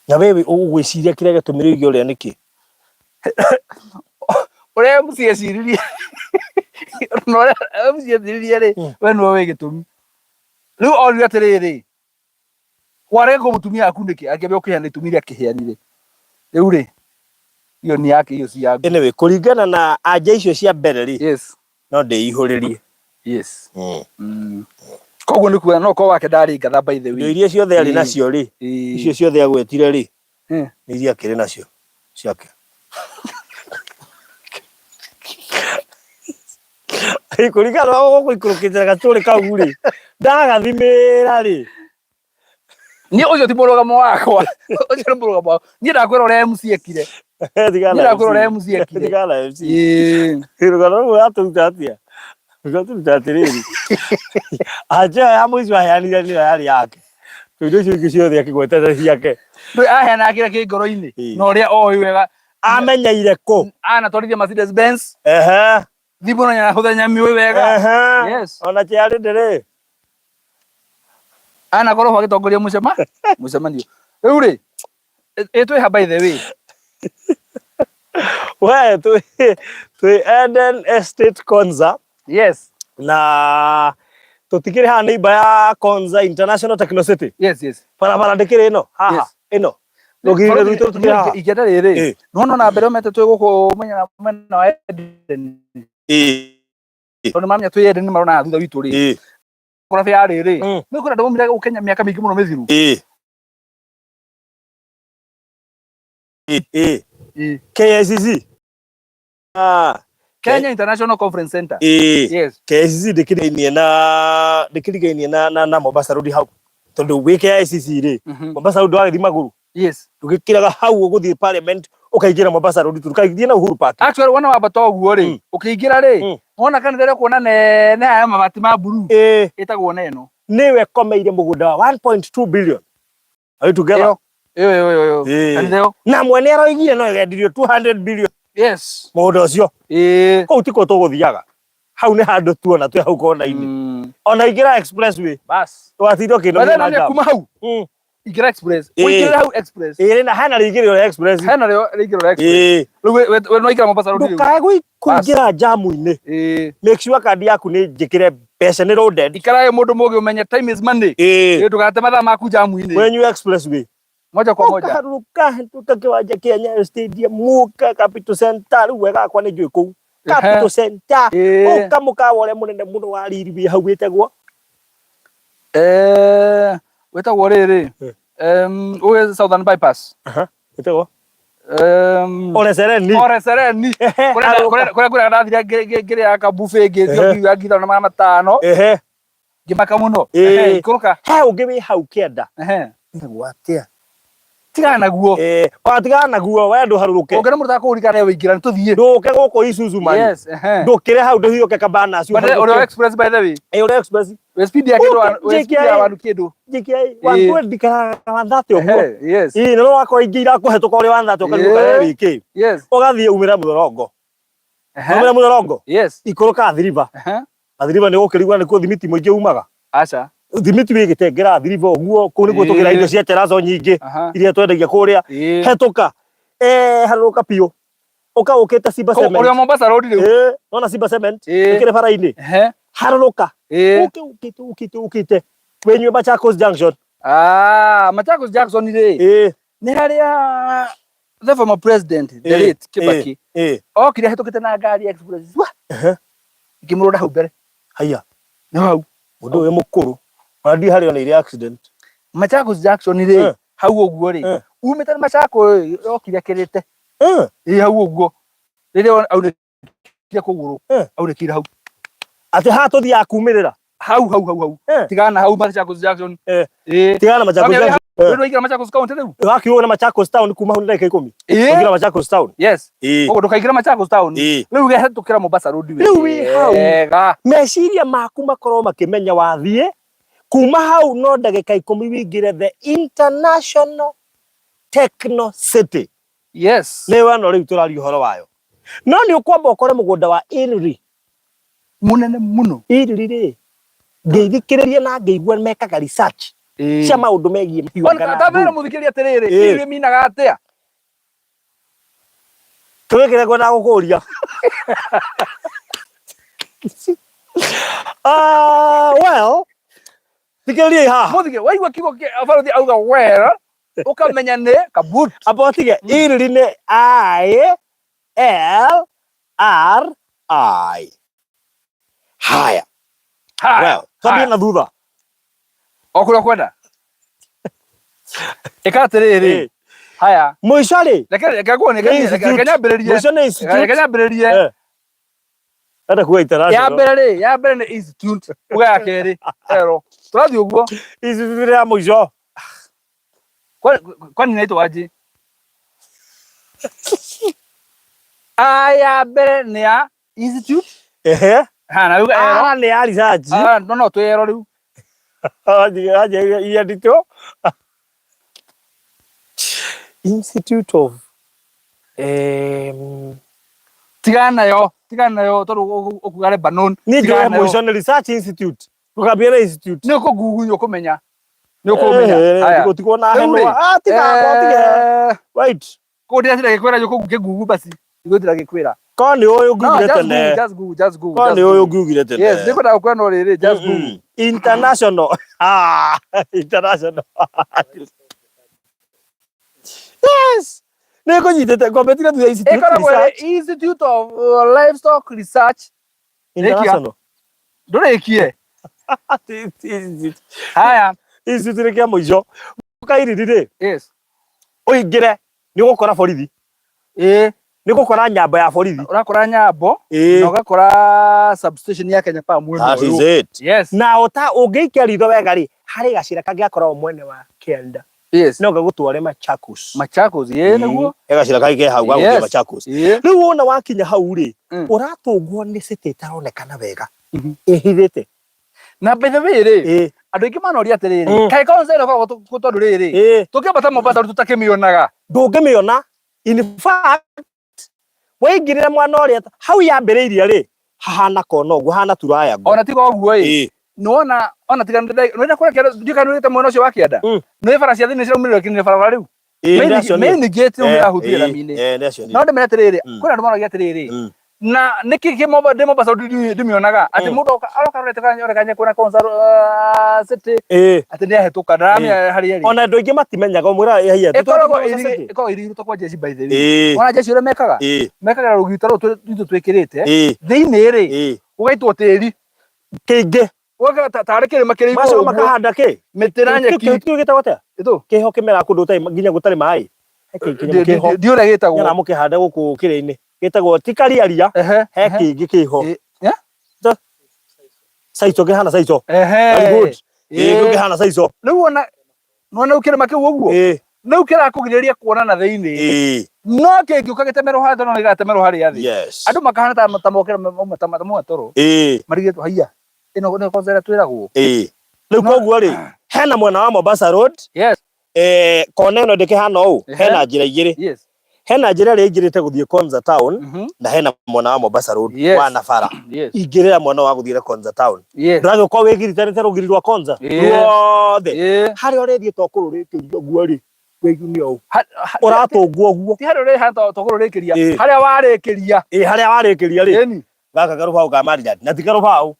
Na wewe ũgwĩciria kĩrĩa gĩatũmire ũige ũrĩa nĩkĩ? Ũrĩa MC eciririe na ũrĩa MC eciririe rĩ, we nĩwe wĩ gĩtũmi. Rĩu orire atĩrĩrĩ, warega kũ mũtumia waku nĩkĩ? Akĩambia gũkĩheana itũmi iria akĩheanire. Rĩu rĩ, iyo ni yake, iyo si yangu. Anyway, kũringana na anja icio cia mbere rĩ, Yes. no ndĩihũrĩrie. Yes. Koguo nĩ kuga no korwo wake ndarĩ ngatha by the way. Indo iria ciothe arĩ nacio rĩ, icio ciothe agwetire rĩ, nĩ iria akĩrĩ nacio ciake. Kũringana na gũkũ ikũrũkĩte gacũrĩ kau rĩ, ndagathimĩra rĩ. Niĩ ũcio ti mũrũgamo wakwa. Ũcio nĩ mũrũgamo wakwa. Niĩ ndakwĩra ũrĩa MC ekire. Tigana Niĩ ndakwĩra ũrĩa MC ekire. Tigana MC. Rũgano rũu ratũruta atĩa? Rũratũruta atĩrĩrĩ. Anja ya mũico aheanire nĩyo yarĩ yake. Tondũ icio ingĩ ciothe akĩgweta ciake. Ndũĩ aheanaga kĩrĩa kĩ ngoro-inĩ na ũrĩa oĩ wega. Amenyeire kũ? Anatwarithia Mercedes Benz. Thimũ na nyahũthĩra nyamĩũĩ wega. Yes. Ona kĩarĩ ndĩrĩ. Anakorwo ho agĩtongoria mũcemanio. Rĩu rĩ, ĩ twĩ ha by the way? We twĩ Eden Estate Konza. Yes. Na tũtikĩrĩ haha neighbor ya Konza International Techno City. Yes, yes. Barabara ndĩkĩrĩ ĩno haha Yes. ĩno. Rũgiri rwitũ tũtikĩrĩ haha. Ingĩenda rĩrĩ, nĩwona na mbere ũmete twĩ gũkũ mwena wa Eden. Tondũ mamenya twĩ Eden marona haha thutha witũ rĩ. Kũrabĩ ya rĩrĩ, nĩ kũrĩ andũ maumire gũkũ Kenya mĩaka mĩingĩ mũno mĩthiru. KICC. Kenya International Conference Center. Yes. KICC ndĩkĩrigainie na ndĩkĩrigainie na Mombasa Road hau. Tondũ wĩ KICC rĩ, Mombasa Road wagĩthiĩ magũrũ. Yes. Ndũgĩkĩraga hau ũgũthiĩ Parliament Ũkaingĩra Mombasa Road tu, ndũkaingĩrie na Uhuru Park. Actually wona wambata ũguo rĩ, ũkĩingĩra rĩ, wona kanitha ĩrĩa ũkuona nene ya mabati ma blue, ĩtagwo Neno. Nĩwe komeire mũgũnda wa 1.2 billion. Are you together? Ĩyo ĩyo ĩyo ĩyo Ĩĩ. kanitha ĩyo. Na mwene aroigire no ĩgendirio 200 billion mũgũnda ũcio. Kũu tikuo tũgũthiaga. Hau nĩ handũ tuona twĩ hau kona-inĩ. Ona ingĩra expressway Bas. ndũgatinda ũkĩnogia By the na way, jam. kuma hau ingĩra express. Ũingĩre hau express. Ĩĩ na hena rĩingĩrĩro rĩa express. Hena rĩo rĩingĩro rĩa express. Rĩu we no ingĩra Mombasa Road rĩu. Ndũkae kũingĩra jamu-inĩ. Make sure kandi yaku nĩ njĩkĩre mbeca nĩ loaded. Ikarage mũndũ mũgĩ ũmenye time is money. Ndũgate mathaa maku jamu-inĩ. Wenyu expressway. Moja kwa moja. Ũkaharũrũka hĩtũka kĩwanja kĩa Nyayo Stadium, mũka Capital Center, rĩu wega wakwa nĩ njũĩ kũu. Capital Center. Ũka mũkawa ũrĩa mũnene mũno wa riri wĩ hau wĩtagwo Wĩtagwo rĩrĩ, ũyũ Southern Bypass. Wĩtagwo Ole Sereni. Ole Sereni. Harũrũka. Kũrĩa ngwĩraga ndathire ngĩrĩa ka buffet ngĩtio ngiuga ngiri 500. Ngĩmaka mũno. Ikũrũka. He ũngĩ wĩ hau kĩanda. Wĩtagwo atĩa? Tigana naguo. Tigana naguo we ndũharũrũke. Ũngĩona mũndũ ũtakũririkana we ingĩra nĩ tũthiĩ. Ndũke gũkũ Isuzu man. Yes. Ndũkĩre hau ndũhiũke Cabanas. But ũrĩa express by the way. Ũrĩa express. We speed ya kĩndũ, Ũke, we speed ya JKIA. wanu kĩndũ. JKIA 120 kana 130 ũguo. Yes. Ĩĩ na no wakorwo ingĩ irakũhetũka ũrĩ 130 ũkarigwo kana wĩ kĩ. Ũgathiĩ umĩra Mũthorongo. Umĩra Mũthorongo. Ikũrũka Athi River. Athi River nĩ ũgũkĩrigwo nĩkuo thimiti mũingĩ umaga. Aca. Thimiti wĩ gĩtengera Athi River ũguo, kũu nĩkuo tũgĩra indo cia terazo nyingĩ iria twendagia kũrĩa. Hetũka. Harũrũka biũ. Ũka ũkĩte Simba Cement. Ũrĩa Mombasa Road rĩu. Nona Simba Cement. Ĩkĩrĩ bara-inĩ. Harũrũka. Ũke ũkĩte ũkĩte ũkĩte. Wĩnyue Machakos Junction. Machakos Junction rĩ. Nĩ harĩa the former president, the late Kibaki. Okire ahĩtũkĩte na ngari express. Ĩkĩmũrũra hau mbere. Haiya. Nĩ hau. Mũndũ ũyũ mũkũrũ. Ona ndiĩ harĩa oneire accident. Machakos Junction rĩ, hau ũguo rĩ. Umĩte Machakos okire akĩrĩte. Ĩĩ hau ũguo. Rĩrĩa aunĩkire kũgũrũ. Aunĩkire hau. Atĩ haha tũthiaga kumĩrĩra. Hau hau hau hau. Tigana na hau Machakos Junction. Tigana na Machakos Junction. Rĩu ndwaingĩra Machakos County rĩu. Wakiuga na Machakos Town kuma hau nĩ ndagĩka 10. Ũngĩra Machakos Town. Yes. Ũguo ndũkaingĩra Machakos Town. Rĩu ũgehetũkĩra Mombasa Road wega. Rĩu wĩ hau. Meciria maku makorwo makĩmenya wathiĩ kuma hau no ndagĩka 10 wĩingĩre the International Techno City. Yes. Nĩ wano rĩu tũraria ũhoro wayo. No nĩ ũkwamba ũkore mũgũnda wa Irri. Mũnene mũno. Irri rĩ, ngĩthikĩrĩria na ngĩigua mekaga research cia maũndũ megiĩ mahiũ Ona kana tambĩra ngũ. Mũthikĩrĩria atĩrĩrĩ, Irri minaga atĩa? Tũgĩkĩre ngwenda gũkũria. Well, thikĩrĩriai haha. Mũthikĩrĩria, waigua kiugo kĩa barothi auga well, ũkamenya nĩ kabut. Amba ũtige, Irri nĩ I L R I. Haya. Well, twambie na thutha. O kũrĩa ũkwenda. Ĩka atĩrĩrĩ. Haya. Mũico rĩ. Reke nguone, reke nyambĩrĩrie. Mũico nĩ institute. Reke nyambĩrĩrie. Enda kuga international. Ya mbere rĩ, ya mbere nĩ institute. Uga ya kerĩ. Ero. Tũrathiĩ ũguo. Institute ya mũico. Kwani inaitwa aje? A ya mbere nĩ ya institute. Ha, na uga ero. A nĩ ya research. Ah, no no twĩ ero rĩu. Aje iya nditũ. Institute of Tigana nayo, tigana nayo tondũ ũkuga Lebanon. Niĩ njũĩ mũico nĩ research institute. Ndũkambie na institute. Nĩ ũkũ Google nĩ ũkũmenya. Nĩ ũkũmenya. Haya. Gũtigwo na henwa. Ah, tiga, tiga. Wait. Kũu ndĩratinda ngĩkwĩra nĩ ũkũ Google basi. Ndigũtinda ngĩkwĩra. Korwo nĩ ũyũ ũngiugire tene. Just Google, just Google. Korwo nĩ ũyũ ũngiugire tene. Yes, nĩngwenda gũkwĩra no rĩrĩ, just Google. International. Ah, international. Yes. Nĩ ngũnyitĩte ngombe tiga thutha institute Ĩkoragwo ĩrĩ Institute of Livestock Research International. Ndũrĩkie. Haya. Institute nĩ kĩa mũico. Ũkairiri rĩ. Yes. Ũingĩre nĩ ũgũkora borithi. Nĩ ũgũkora nyambo ya borithi. Ũrakora nyambo na ũgakora substation ya Kenya Power mwena That is ũyũ. it. Yes. Na ũta ũngĩikia ritho wega rĩ, harĩ gacĩra kangĩ gakoragwo mwena wa kĩanda. Yes. No gagũtware Machakos. Machakos, ĩĩ nĩguo. He gacĩra kangĩ ke hau gagũthiĩ Yes. Machakos. Ĩĩ. Rĩu wona wakinya hau rĩ, ũratũngwo nĩ city ĩtaronekana wega, ĩhithĩte. Na by the way rĩ, Ĩĩ. andũ aingĩ manoria atĩrĩrĩ, kaĩ Konza ĩno ĩkoragwo tondũ rĩrĩ, tũkĩambata Mombasa rĩu tũtakĩmĩonaga. Ndũngĩmĩona. In fact, waingĩrĩra mwana ũrĩa hau yambĩrĩirie rĩ, hahana kona ũguo, hahana triangle. Ona tiga ũguo ĩ, nĩwona ona tiga nĩwona kũrĩa kĩanda, ndiũĩ kana nĩũrĩte mwena ũcio wa kĩanda, nĩ bara cia thĩinĩ ciraumĩrĩra kinya barabara rĩu. Nĩndĩracionire. Main gate rĩu nĩyahutire rami-inĩ. Nĩndĩracionire. No ndĩmere atĩrĩrĩ, kwĩna andũ maroria atĩrĩrĩ, na nĩkĩ kĩ ndĩ Mombasa ndimĩonaga atĩ mũndũ oka aroka arorete kanya kanya kuona Konza City atĩ nĩahĩtũka ndaramenya harĩa ĩrĩ. Ona andũ aingĩ matimenyaga ũmwĩra haiya. Ĩkoragwo ĩkoragwo ĩrigitwo kwa jeshi by the way. Ona jeshi ũrĩa mekaga, mekaga rũgiri ta rũrũ ithuĩ twĩkĩrĩte thĩinĩ rĩ, gũgaitwo tĩri Kĩingĩ. Ũgakora tarĩ kĩrĩma kĩrĩ igũrũ Macoka ũguo, makahanda kĩ? mĩtĩ na nyeki. Kĩu gĩtagwo atĩa? Ĩtũ? Kĩho kĩmeraga kũndũ gũtarĩ nginya gũtarĩ maĩ. He kĩngĩ kĩho. Ndiũĩ ũrĩa gĩtagwo. Nyona mũkĩhanda gũkũ kĩrĩa-inĩ. Gĩtagwo ti kariaria, he kĩngĩ kĩho. Saico kĩhana saico. Very good. Ĩĩ kĩu kĩhana saico. Rĩu wona nĩwona rĩu kĩrĩma kĩu ũguo, rĩu kĩrakũgirĩrĩria kuona na thĩinĩ. No kĩngĩũka gĩtemerwo harĩa tondũ nĩgĩgatemerwo harĩa thĩ. Andũ makahana ta mokĩra mauma ta mauma toro. Marigĩtwo haiya. Ĩno nĩyo Konza ĩrĩa twĩragwo. Rĩu koguo rĩ, hena mwena wa Mombasa Road. Kona ĩno ndĩkĩhana ũũ, hena njĩra igĩrĩ. Hena njĩra ĩrĩa ĩingĩrĩte gũthiĩ Konza Town, na hena mwena wa Mombasa Road wa na bara. Ingĩrĩra mwena wa gũthiĩra Konza Town. Ndũragĩkorwo wĩgiritanĩte rũgiri rwa Konza ruothe. Harĩa ũrethiĩ to kũrũrĩkĩria ũguo rĩ, wĩyumia ũũ. Ũratũngwo ũguo. Ti harĩa ũrĩ to kũrũrĩkĩria, harĩa warĩkĩria. Ĩĩ harĩa warĩkĩria rĩ. Gaka karũbaũ ka Maridadi. Na ti karũbaũ.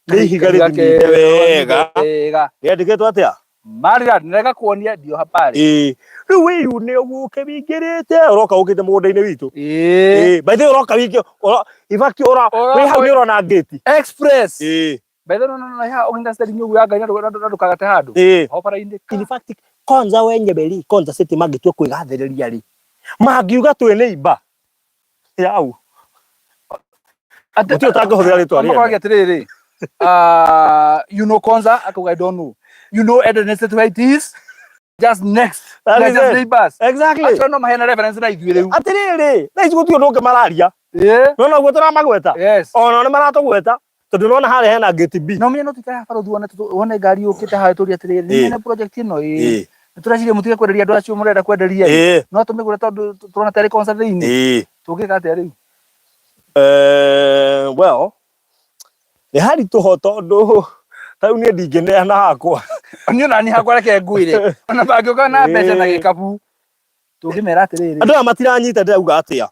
Nĩ ihiga rĩthimĩte wega. Wega. Rĩandĩkĩtwo atĩa? Maridadi na rĩgakuonia ndio habari. Ĩĩ. Rĩu wĩyune ũguo ũkĩwingĩrĩte ũroka ũkĩte mũgũnda-inĩ witũ. Ĩĩ. By the way ũroka wingĩ in fact ũra wĩ hau nĩ ũrona gate. Express. By the way no no no ũgĩta steering ũguo ya ngari na ndũkagate handũ. Ho bara-inĩ. In fact Konza wenyewe rĩ, Konza City mangĩtua kwĩgathĩrĩria rĩ, mangiuga twĩ neighbor yau. Gũtirĩ ũtangĩhũthĩra rĩtwa rĩene. Makoragia atĩrĩrĩ, you know Konza, akauga I don't know. You know Eden Estate where it is? Just next. That We are is just it. neighbors. Exactly. Acio no maheana reference na ithuĩ rĩu. Atĩrĩrĩ, thaa ici gũtirĩ ũndũ ũngĩ mararia. Nĩwona ũguo tũramagweta? Yes. Ona nĩ maratũgweta tondũ nĩwona harĩa hena gate B. No menye no tuikare haha barũthi wone wone ngari yũkĩte haha tũrie atĩrĩrĩ, nĩ mwene project ĩno ĩĩ. Nĩ tũreciria mũtige kwenderia andũ acio mũrenda kwenderia ĩ. No tũmĩgũre tondũ tũrona tarĩ Konza thĩinĩ. Tũngĩka atĩa rĩu? Well, nĩ haritũho tondũ ta rĩu niĩ ndingĩneana hakwa. Niĩ ona niĩ hakwa reke ngwĩre. Ona mangĩũka na mbeca na gĩkabu tũngĩmera atĩrĩrĩ. Andũ aya matiranyita ndĩrauga atĩa.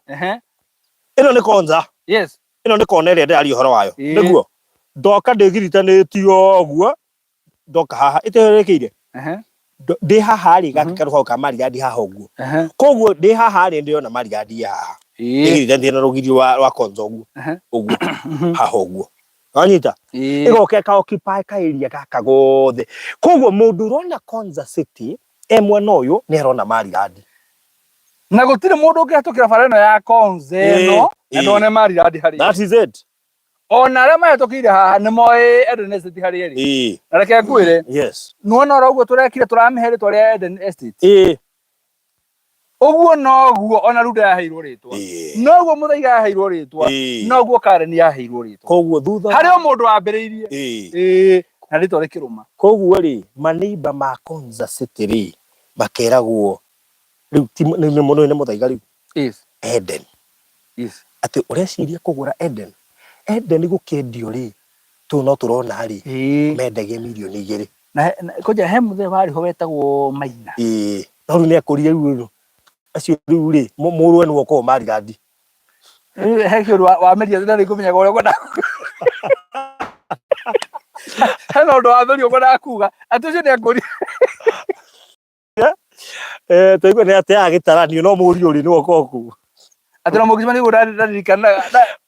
Ĩno nĩ Konza. Yes. Ĩno nĩ kona ĩrĩa ndĩraria ũhoro wayo. Nĩguo. Ndoka ndĩgiritanĩtio ũguo, ndoka haha ĩterĩkĩire. Ndĩ haha rĩ, gaka karũbaũ ka marigadi haha ũguo. Koguo ndĩ haha rĩ, ndĩrona marigadi haha. Ndĩgiritanĩtie na rũgiri rwa Konza ũguo. Ũguo. Haha ũguo. Wanyita? Ĩgoka ĩka occupy ka area gaka gothe. Koguo mũndũ ũrona Konza City e mwena ũyũ nĩ arona marigadi. Na gũtirĩ mũndũ ũngĩhetũkĩra bara ĩno ya Konza ĩno na ndone marigadi harĩa. That is it. Ona arĩa mahĩtũkĩire haha nĩ moĩ Eden Estate harĩa ĩrĩ. Na reke ngwĩre. Yes. Nĩwona oro ũguo tũrekire tũramĩhe rĩtwa rĩa Eden Estate. Ũguo noguo ona Runda yaheirwo rĩtwa. Noguo Muthaiga yaheirwo rĩtwa. Noguo Karen yaheirwo rĩtwa. Koguo thutha harĩ o mũndũ wambĩrĩirie. Na rĩtwa rĩkĩrũma. Koguo rĩ, maneiba ma Konza City rĩ, makeragwo rĩu ti nĩ Muthaiga rĩu. Yes. Eden. Yes. Atĩ ũreciria kũgũra Eden. Eden gũkĩendio rĩ, tũu no tũrona rĩ, mendagia mirioni 2. Na koja he mũthee warĩ ho wetagwo Maina. No rĩu nĩ akũrire rĩu rĩu. Acio rĩu rĩ, mũrũwe nĩwe ũkoragwo marigadi. He kĩũndũ wameria na nĩngũmenyaga ũrĩa ũkwenda. Hena ũndũ wameria ũkwendaga kuga. Atĩ ũcio nĩ akũrire. Twaigua nĩ ateaga gĩtaranio no mũriũ rĩ nĩwe ũkoragwo kũu. Atĩ no mũgima nĩguo ndaririkanaga.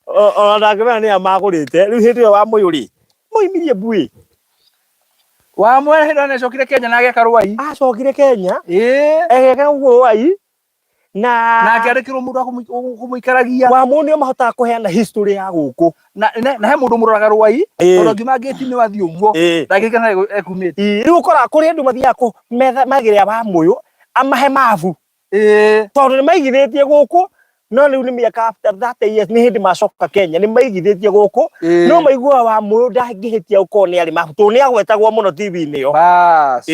Ona ndangĩmenya nĩ a magũrĩte. Rĩu hĩndĩ ĩyo wa Mũyũ rĩ, moimirie mbuĩ. Wa Mũyũ hĩndĩ ĩyo nĩacokire Kenya na agĩaka Rwai. Acokire Kenya. Agĩaka Rwai. Na Na akĩandĩkĩrwo mũndũ wa kũmũikaragia. Wamũyũ nĩo mahotaga kũheana history ya gũkũ. Na he mũndũ mũroraga rwai, tondũ angiuma ngĩti-inĩ wathiĩ ũguo, ndangĩkena ekumĩte. Rĩu ũkoraga kũrĩ andũ mathiaga kũ metha magĩrĩa Wamũyũ amahe mabu, tondũ nĩ maigithĩtie gũkũ, no rĩu nĩ mĩaka after 30 years nĩ hĩndĩ macoka Kenya, nĩ maigithĩtie gũkũ, no maiguaga Wamũyũ ndangĩhĩtia gũkorwo nĩ arĩ mabu tondũ nĩ agwetagwo mũno TV-inĩ ĩyo. Bas.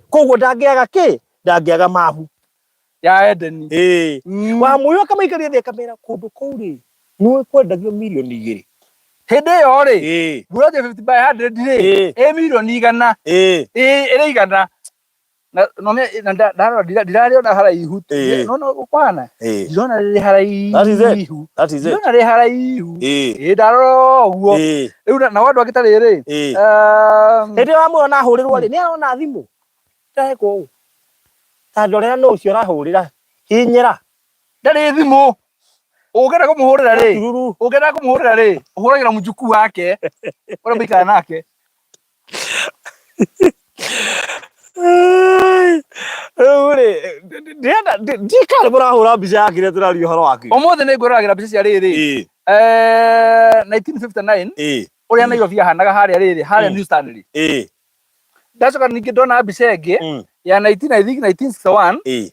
Koguo ndangĩaga kĩ, ndangĩaga mabu ya Edeni. Wamũyũ akamaikaria thĩ akamera kũndũ kũu rĩ nĩ kwendagio mirioni 2. Hĩndĩ ĩyo rĩ, buroti 50 by 100 rĩ, ĩ mirioni 100. Ĩ ĩrĩ 100. Na no na ndarora ndirarĩona haraihu. No no ũkwana. Ndirona rĩrĩ haraihu. That is it. Ndirona rĩrĩ haraihu. Ĩ ndarora ũguo. Rĩu nao andũ angĩ ta rĩrĩ. Hĩndĩ ĩyo Wamũyũ ona ahũrĩrwo rĩ, nĩ arona thimũ. Ndĩreka ũũ. Ta ndorera nũ ũcio ũrahũrĩra. Hihinyĩra. Ndarĩ thimũ. Ũngĩenda kũmũhũrĩra rĩ, Tururu. ũngĩenda kũmũhũrĩra rĩ, ũhũragĩra mũjukuu wake ũrĩa mũikara nake. Rĩu rĩ, ndĩrenda ndiĩ kana mũrahũra mbica ya kĩrĩa tũraria ũhoro wakĩo. Ũmũthĩ nĩ ngwĩroragĩra mbica cia rĩrĩ. 1959 ũrĩa Nairobi yahanaga harĩa rĩrĩ, harĩa New Stanley. Ndacoka ningĩ ndona mbica ĩngĩ ya 19, I think 1961,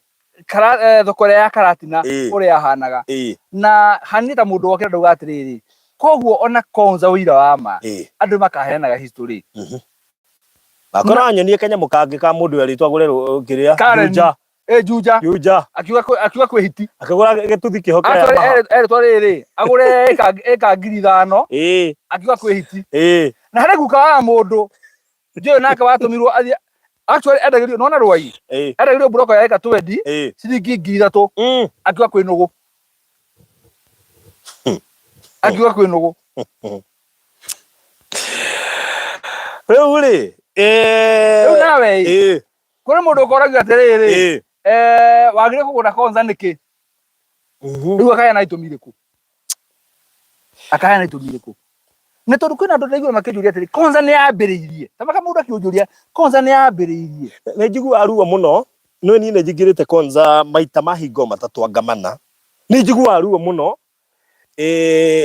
thoko ĩrĩa ya Karatina ũrĩa yahanaga. Na hanire ta mũndũ wokĩra ndauga atĩrĩrĩ, koguo ona Konza ũira wa ma, andũ makaheanaga history. Akora nyonie kanyamũ kangĩ ka mũndũ werĩtwo agũre kĩrĩa Karen. Juja. Juja. Juja. Akiuga kwĩ hiti. Akĩgũra gĩtuthi kĩho kĩa Actually, Yamaha. Erĩtwo rĩrĩ, agũre ĩka 5,000, akiuga kwĩ hiti. Na harĩ guka wa mũndũ njũĩ nake watũmirwo athiĩ, actually endagĩrio, nona rwai, endagĩrio mburoko ya ĩka 20, ciringi 3,000, akiuga kwĩ nũgũ. Akiuga kwĩ nũgũ. Rĩu rĩ, Rĩu nawe ĩ, kũrĩ mũndũ ũkoragia atĩrĩrĩ, wagĩrĩire kũgũra Konza nĩkĩ? Rĩu akaheana itũmi irĩkũ? Akaheana itũmi irĩkũ? Nĩ tondũ kwĩna andũ ndaigua makĩnjũria atĩrĩ, Konza nĩ yambĩrĩirie. Ta maka mũndũ akĩnjũria, Konza nĩ yambĩrĩirie. Nĩ njiguaga ruo mũno, nĩ niĩ nĩ njingĩrĩte Konza maita mahingo matatũ anga mana. Nĩ njiguaga ruo mũno.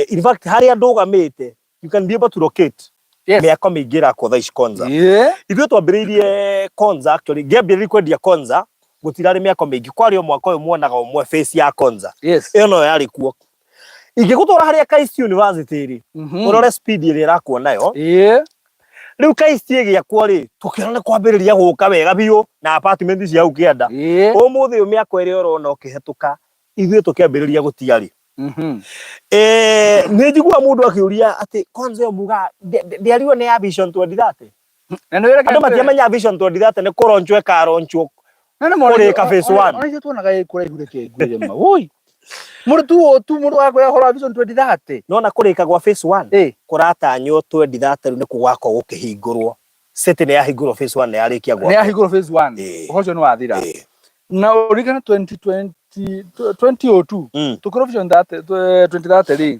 In fact harĩa ndũgamĩte, you can be able to locate mĩako mĩingĩ ĩrakwo thaa ici Konza. Ithuĩ twambĩrĩirie Konza, actually ngĩambĩrĩria kwendia Konza gũtirarĩ mĩako mĩingĩ, kwarĩ o mwaka ũyũ muonaga ũmwe face ya Konza. Ĩyo noyo yarĩ kuo. Ingĩgũtwara harĩa KAIST University rĩ, ũrore speed ĩrĩa ĩrakwo nayo. Rĩu KAIST ĩgĩakwo rĩ, tũkĩona nĩ kwambĩrĩria gũka wega biũ na apartment cia hau kĩanda. Ũmũthĩ ũyũ mĩako ĩrĩa ũrona ũkĩhetũka, ithuĩ tũkĩambĩrĩria gũtiarĩ. Nĩ njiguaga mũndũ akĩũria atĩ Konza ĩyo mugaga ndĩarirwo nĩ ya Vision 2030. Na nĩ wĩra Andũ matiamenya Vision 2030 nĩ kũronchwo ĩkaronchwo kũrĩka phase 1. Ona ithuĩ tuonaga ĩ kũraihu reke ngwĩre ma. Woi. Mũndũ tu o tu mũndũ akwĩra ũhoro wa Vision 2030. Nona kũrĩka gwa phase 1 kũratanywo 2030 rĩu nĩ gũgakorwo gũkĩhingũrwo. City nĩ yahingũrwo, phase 1 nĩ yarĩkia gwakwo. Nĩ yahingũrwo phase 1. Ũhoro ũcio nĩ wathira. Na ũririkane 2020 2002 tũkĩrwo Vision 30 2030 rĩ,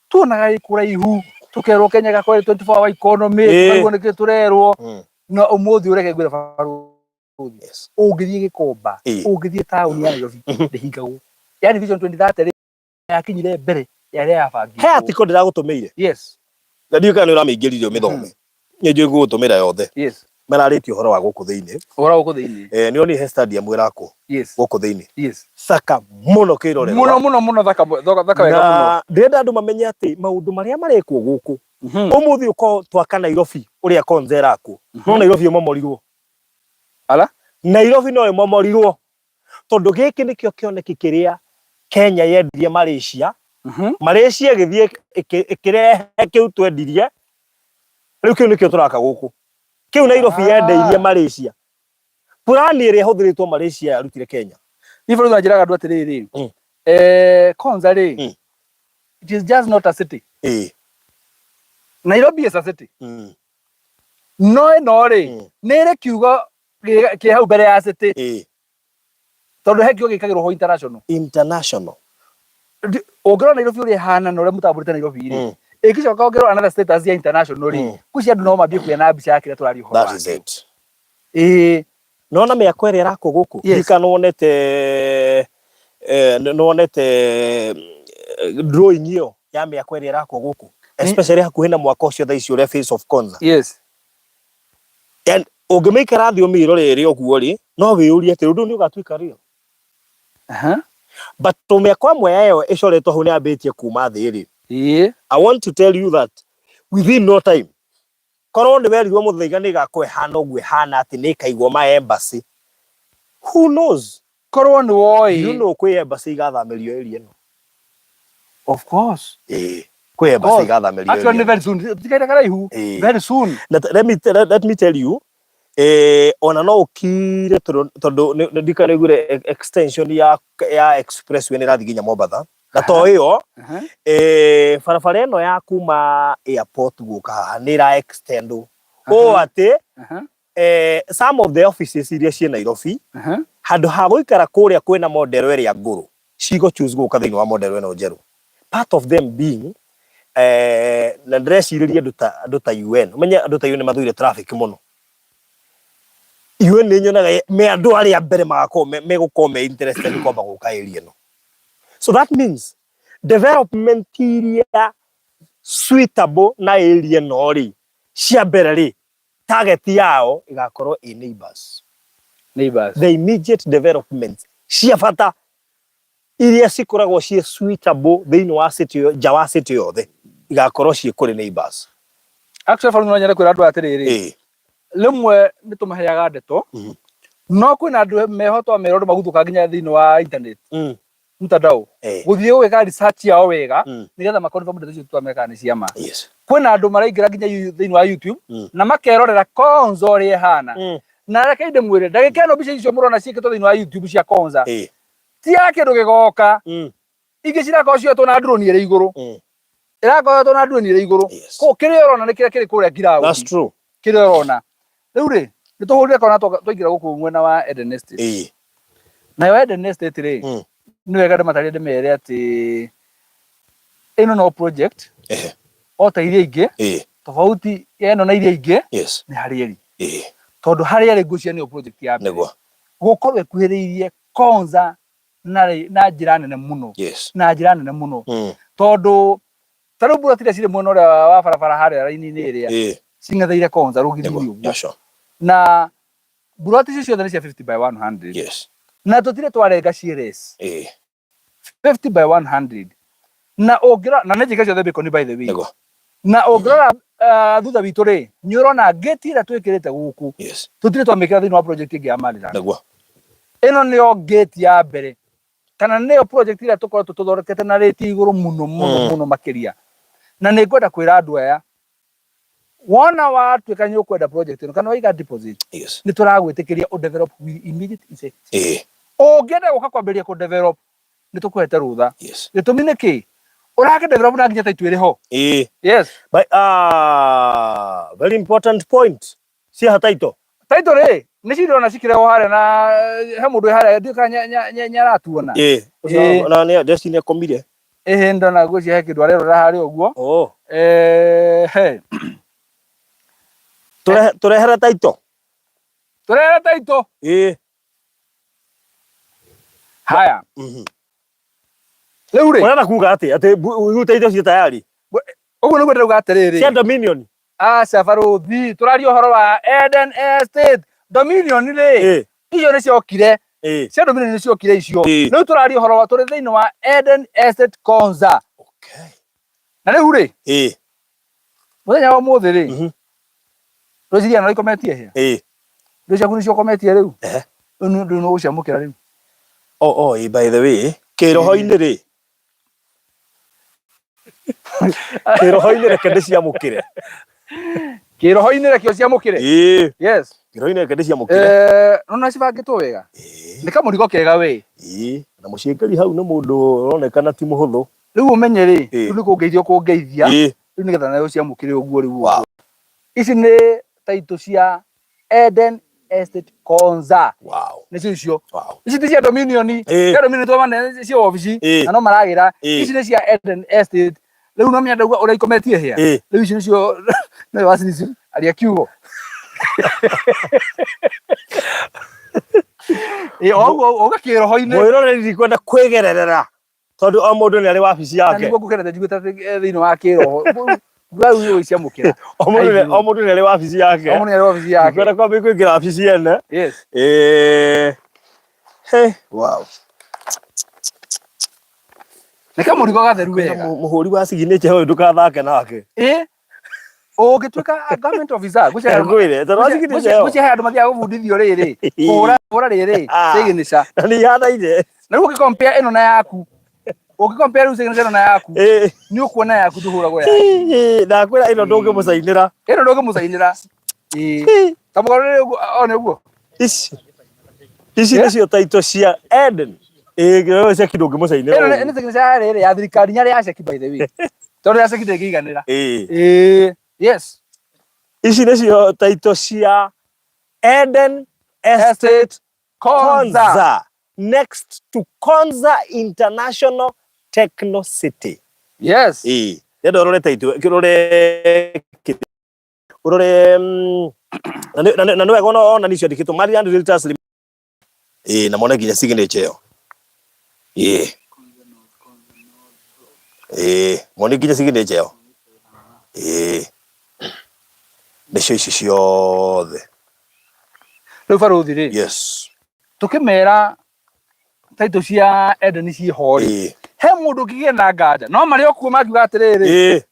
tuonaga ĩ kũraihu, tũkerwo Kenya ĩgakorwo ĩ 24 hour economy, tũkaigua nĩkĩ tũrerwo. Na ũmũthĩ ũreke ngwĩre barũthi, ũngĩthiĩ Gĩkomba, ũngĩthiĩ taũni ya Nairobi, ndĩhingagwo. Yani Vision 2030 rĩ, yakinyire mbere ya ĩrĩa yabangĩtwo. He article ndĩragũtũmĩire. Na ndiũĩ kana nĩ ũramĩingĩrire ũmĩthome. Nĩ njũĩ ngũgũtũmĩra yothe. Mararĩtie ũhoro wa gũkũ thĩinĩ. Ũhoro wa gũkũ thĩinĩ. Nĩ wonire he stadium ĩrakwo gũkũ thĩinĩ. Thaka mũno kĩrorerwa. Mũno mũno mũno, thaka thaka wega mũno. Na ndĩrenda andũ mamenye atĩ maũndũ marĩa marekwo gũkũ ũmũthĩ ũkorwo twaka Nairobi ũrĩa Konza ĩrakwo, no Nairobi ĩmomorirwo. Ala? Nairobi no ĩmomorirwo tondũ gĩkĩ nĩkĩo kĩoneki kĩrĩa Kenya yendirie Malaysia. Malaysia ĩgĩthiĩ ĩkĩrehe kĩu twendirie, rĩu kĩu nĩkĩo tũraka gũkũ. Kĩu Nairobi yendeirie Malaysia. Purani ĩrĩa ĩhũthĩrĩtwo Malaysia yarutire Kenya. Niĩ bũrũri wanjĩraga andũ atĩrĩrĩ, Konza rĩ, it is just not a city. Nairobi is a city. No ĩno rĩ, nĩ ĩrĩ kiugo kĩ hau mbere ya city. Tondũ he kiugo gĩkagĩrwo ho international. International. Ũngĩrora Nairobi ũrĩa ĩhana na ũrĩa mũtambũrĩte Nairobi rĩ, ĩngĩcoka ongerwo another status ya international rĩ, ngwĩciria andũ no mambie kũgĩa na mbica ya kĩrĩa tũraria ũhoro That is wakĩo. it. Nona mĩako ĩrĩa ĩrakwo gũkũ? Ndikana wonete Nĩ wonete drawing ĩyo ya mĩako ĩrĩa ĩrakwo gũkũ, especially hakuhĩ na mwaka ũcio thaa ici ũrĩa Face of Konza? Yes. And ũngĩmĩikara thĩ ũmĩrore ĩrĩ ũguo rĩ, no wĩyũrie atĩ ũndũ ũyũ nĩ ũgatuĩka real. But to mĩako ĩmwe yayo ĩcoretwo hau nĩ yambĩtie kuma thĩ rĩ, I want to tell you that within no time, korwo nĩ werirwo Mũthaiga nĩ ĩgakorwo ĩhana ũguo ĩhana, atĩ nĩ ĩkaigwo ma embassy, who knows? Korwo nĩ woĩ. You know kwĩ embassy igathamĩrio area ĩno. Of course. Ĩĩ, kwĩ embassy igathamĩrio Actually area. Very soon, tikaire karaihu. Very soon. Na let me tell you, ona no ũkire tondũ ndikanaiguire extension ya expressway nĩ ĩrathiĩ nginya Mombatha, na to ĩyo, barabara ĩno ya kuma airport gũka haha nĩ ĩra extend ũũ atĩ some of the offices iria ciĩ Nairobi, handũ ha gũikara kũrĩa kwĩna model ĩrĩa ngũrũ, cigo choose gũka thĩinĩ wa model ĩno njerũ, part of them being na ndĩrecirĩria andũ ta UN. Ũmenye andũ ta UN nĩ mathũire traffic mũno. UN nĩ nyonaga me andũ arĩa mbere magakorwo megũkorwo me interested kwamba gũka area ĩno. So that means development iria suitable na area ĩno rĩ, cia mbere rĩ, target yao ĩgakorwo ĩ neighbors. Neighbors. The immediate development cia bata iria cikoragwo ciĩ suitable thĩinĩ wa city nja wa city yothe igakorwo ciĩ kũrĩ neighbors. Actually, Barũthi, no nyende kwĩra andũ atĩrĩrĩ, rĩmwe nĩ tũmaheaga ndeto, no kwĩna andũ meho twamera ũndũ maguthũka nginya thĩinĩ wa internet, mtandao, gũthiĩ gwĩka research yao wega, nĩgetha makonfirm ndeto icio twameka nĩ cia ma. Kwĩna andũ maraingĩra nginya thĩinĩ wa YouTube na makerorera Konza ũrĩa ĩhana. Na reke ndĩmwĩre, ndagĩka ĩno mbica icio mũrona ciĩkĩtwo thĩinĩ wa YouTube cia Konza ti ya kĩndũ gĩgoka. Ingĩ cirakorwo cioetwo na drone ĩrĩ igũrũ. Ĩrakorwo yoetwo na drone ĩrĩ igũrũ. Koguo kĩrĩa ũrona nĩ kĩrĩa kĩrĩ kũrĩa That's ground. true. Kĩrĩa ũrona rĩu rĩ, nĩ tũhũrire kona twaingĩra gũkũ mwena wa Eden Estate. Nayo Eden Estate rĩ, nĩ wega ndĩmatarĩrie, ndĩmere atĩ ĩno no project o ta iria ingĩ. Tofauti ya ĩno na iria ingĩ nĩ harĩa ĩrĩ. Tondũ harĩa ĩrĩ, ngwĩciria nĩyo project ya mbere gũkorwo ĩkuhĩrĩirie Konza na njĩra nene mũno, na njĩra nene mũno, tondũ ta rĩu mburoti iria cirĩ mwena ũrĩa wa barabara harĩa raini-inĩ ĩrĩa cing'etheire Konza rũgiri-inĩ ũguo, na mburoti icio ciothe nĩ cia 50 by 100, na tũtirĩ twarenga ciĩ less. 50 by 100, na ũngĩrora, na nĩ njĩke ciothe bacon, by the way. Na ũngĩrora thutha witũ rĩ, nĩ ũrona gate ĩrĩa twĩkĩrĩte gũkũ, tũtirĩ twamĩkĩra thĩinĩ wa project ĩngĩ ya Maryland. Ĩno nĩyo gate ya mbere, kana nĩyo project ĩrĩa tũkoretwo tũthondekete na rate igũrũ mũno mũno, mũno makĩria. Na nĩ ngwenda kwĩra andũ aya, wona watuĩka nĩ ũkwenda project ĩno kana waiga deposit, nĩ tũragwĩtĩkĩria ũ develop with immediate effect. Ũngĩenda gũka kwambĩrĩria kũ develop, nĩ tũkũhete rũtha. Gĩtũmi nĩ kĩ? Ũrakĩ develop na nginya title ĩrĩ ho. Yes. But, very important point. Ciaha title. Title rĩ, nĩ cirona cikĩrehwo harĩa, na he mũndũ wĩ harĩa, ndiũĩ kana nĩ aratuona. Ũcio na nĩ Destiny akomire. Ĩhĩ, ndona ngwĩciria he kĩndũ arerora harĩa ũguo. Oh. He. Turehere title. Tũrehere title. Haya. Rĩu rĩ, Ũrenda kuga atĩ rĩu title ciĩ tayari? Ũguo nĩguo ndĩrauga atĩrĩrĩ. Cia Dominion. Aca, barũthi, tũraria ũhoro wa Eden Estate. Dominion rĩ, icio nĩ ciokire. Cia Dominion nĩ ciokire icio. Rĩu tũraria ũhoro wa, tũrĩ thĩinĩ wa Eden Estate Konza. Na rĩu rĩ, mũthenya wa ũmũthĩ rĩ, rwĩciria no ikometie hĩa. Indo ciaku nĩ ciokometie rĩu. Rĩu nĩ ũndũ nĩ ũgũciamũkĩra rĩu. Oh, by the way, kĩroho-inĩ rĩ, kĩroho-inĩ reke ndĩciamũkĩre. Kĩroho-inĩ reke ũciamũkĩre. Yes. Kĩroho-inĩ reke ndĩciamũkĩre. Nona cibangĩtwo wega. Nĩ kamũrigo kega we. Ĩĩ, na mũciĩkĩri hau nĩ mũndũ ũronekana ti mũhũthũ. Rĩu ũmenye rĩ, rĩu nĩ kũngeithia ũkũngeithia. Rĩu nĩgetha nawe ũciamũkĩre ũguo rĩu ũguo. Ici nĩ title cia Eden Estate Konza. Nĩcio icio. Ici ti cia Dominion. Cia Dominion twamane cia obici na no maragĩra. Ici nĩ cia Eden Estate. Rĩu no menya ndauga ũrĩa ikometie hĩa. Rĩu ici nĩcio no wacici aria kiugo. Ĩ, o ũguo ũga kĩroho-inĩ. Mwĩroreri, ndikwenda kwĩgererera tondũ o mũndũ nĩ arĩ wabici Na yake. nĩguo ngũkenete njiguĩte atĩ thĩinĩ wa kĩroho rĩu ũgĩciamũkĩra. O mũndũ nĩ arĩ wabici yake. O mũndũ nĩ arĩ wabici yake. Ndikwenda kwambia kũingĩra wabici ene. Yes. Hey, wow. Nĩ kamũrigo gatheru wega. Mũhũri wa signature ũyũ ndũkathake nake. Ĩ, ũngĩtuĩka a government officer, Ngwĩre, tondũ wa signature ĩyo. ngwĩciria he andũ mathiaga gũbundithio rĩrĩ, kũhũra rĩrĩ, signature. Na nĩ ihanaine. Na rĩu ũngĩcompare ĩno na yaku, ũngĩcompare rĩu signature ĩno na yaku, nĩ ũkuona yaku ndũhũragwo yaku. Ndakwĩra ĩno ndũngĩmũcainĩra. Ĩno ndũngĩmũcainĩra. Ĩĩ. Ta mũgarũrĩre ũguo, one ũguo. Ici nĩcio taito cia Eden. Ĩĩ, kĩrĩa ceki ndũngĩmũcainĩra. Ĩno nĩ signature ya rĩrĩ ya thirikari nyarĩ ya ceki, by the way. Tondũ ya ceki ndĩngĩiganĩra. Ĩĩ. Ĩĩ. Yes. Ici nĩcio taito cia Eden Estate Konza. Konza, next to Konza International Techno City. Yes. Ĩĩ. Ndĩrenda ũrore taito, ũrore ũrore na nĩ wega ona nĩ ciandĩkĩtwo Maryland Realtors Limited. Ĩĩ, na mone nginya signature ĩyo. Ĩĩ. Ĩĩ, mone nginya signature ĩyo. Ĩĩ. Nĩcio ici ciothe. Rĩu barũthi rĩ, Yes. tũkĩmera taitũ cia Eden ciĩho rĩ, he mũndũ ũngĩgĩa na nganja no marĩ o kuo mangiuga atĩrĩrĩ,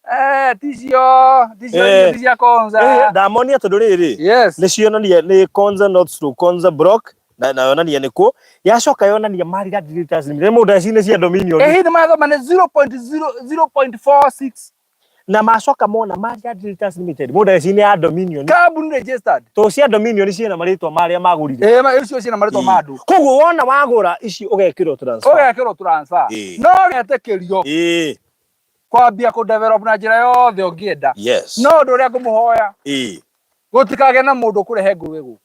"Ticio, ticio, ti cia Konza." Ndamonia tondũ rĩrĩ, nĩ cionania nĩ Konza North Slope, Konza Block, na yonania nĩ kũ yacoka yonania Maryland Realtors Limited. Nĩ mũndũ aci nĩ cia Dominion. Hihi nĩ mathoma nĩ 0.0.46. Na macoka mona Maryland Realtors Limited, mũndũ aci nĩ ya Dominion. Kambuni registered. To cia Dominion ciĩna marĩtwa marĩa magũrire. Icio ciĩna marĩtwa ma andũ. Koguo wona wagũra ici ũgekĩrwo transfer. Ũgekĩrwo transfer. No getĩkĩrio kwambia kũ develop na njĩra yothe ũngĩenda. No ũndũ ũrĩa ngũmũhoya, gũtikagĩe na mũndũ ũkũrehe ngũrwe gũkũ.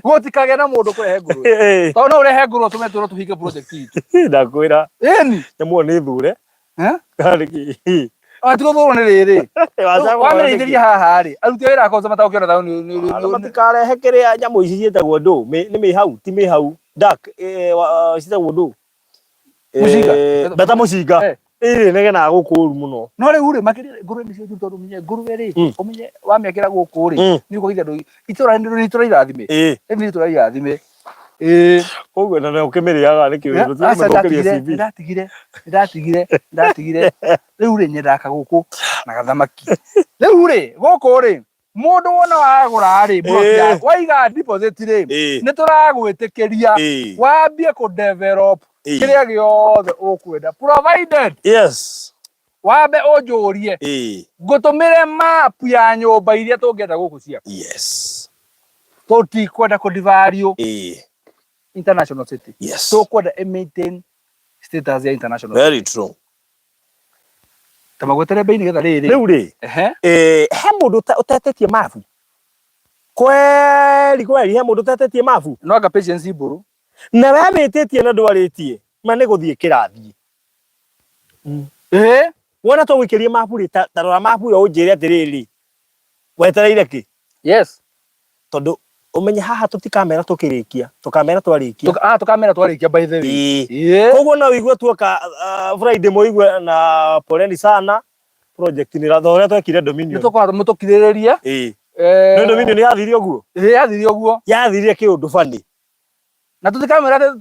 Gũtikagĩe na mũndũ ũkũrehe ngũrwe, tondũ no ũrehe ngũrwe ũtũme twĩrwo tũhinge project itũ. Ndakwĩra. Ĩni. Nyamũ ĩyo nĩ thure. Eh? Nĩkĩ? Ona ti gũthũrwo nĩ rĩrĩ. Wacagũra Wamĩrĩithĩria haha rĩ, aruti a wĩra a Konza matagũkĩona thayũ Andũ matikarehe kĩrĩa nyamũ ici ciĩtagwo ndũ, nĩ mĩhau, ti mĩhau, duck, ciĩtagwo ndũ. Mũcinga. Mbata mũcinga. Ĩrĩ negenaga gũkũ ũru mũno. No rĩu rĩ, makĩria ngũrwe nĩcio njũru, tondũ ũmenye ngũrwe rĩ, ũmenye wamĩakĩra gũkũ rĩ, nĩ ũkũgithia andũ itũra nĩ itũra irathime. Rĩu nĩ itũra irathime. Ĩĩ. Koguo na ũkĩmĩrĩaga nĩkĩ? Aca, ndatigire, ndatigire, ndatigire, ndatigire. Rĩu rĩ, nyendaga kagũkũ na gathamaki. Rĩu rĩ, gũkũ rĩ, mũndũ wona wagũra rĩ, plot yaku, waiga deposit rĩ, nĩ tũragwĩtĩkĩria wambie kũ develop kĩrĩa gĩothe ũkwenda, provided wambe ũnjũrie ngũtũmĩre map ya nyũmba iria tũngĩenda gũkũ ciaku. Tũtikwenda kũ devalue international city. Tũkwenda ĩ maintain status ya international. Very true. Ta magwetere bei nĩgetha rĩrĩ. Rĩu rĩ, he mũndũ ũtetetie mabu kweli kweli, he mũndũ ũtetetie mabu? No anga Patience Mbũrũ. Na we wĩtĩtie na ndwarĩtie ma nĩ gũthiĩ kĩrathiĩ. Wona tũgũikĩrie mabu rĩ, ta rora mabu ĩyo ũnjĩre atĩrĩrĩ, wetereire kĩ? Tondũ ũmenye haha tũtikamera tũkĩrĩkia, tũkamera twarĩkia. Tũkamera twarĩkia, by the way. Koguo no ũigue tuoka Friday, mũigue na poleni sana, project nĩ ratho ũrĩa twekire Dominion. Nĩ tũkorwo mũtũkirĩrĩrie. Nĩ Dominion yathire ũguo? Ĩĩ, yathire ũguo. Yathire kĩũndũ bani. Na tũtikamwĩra atĩ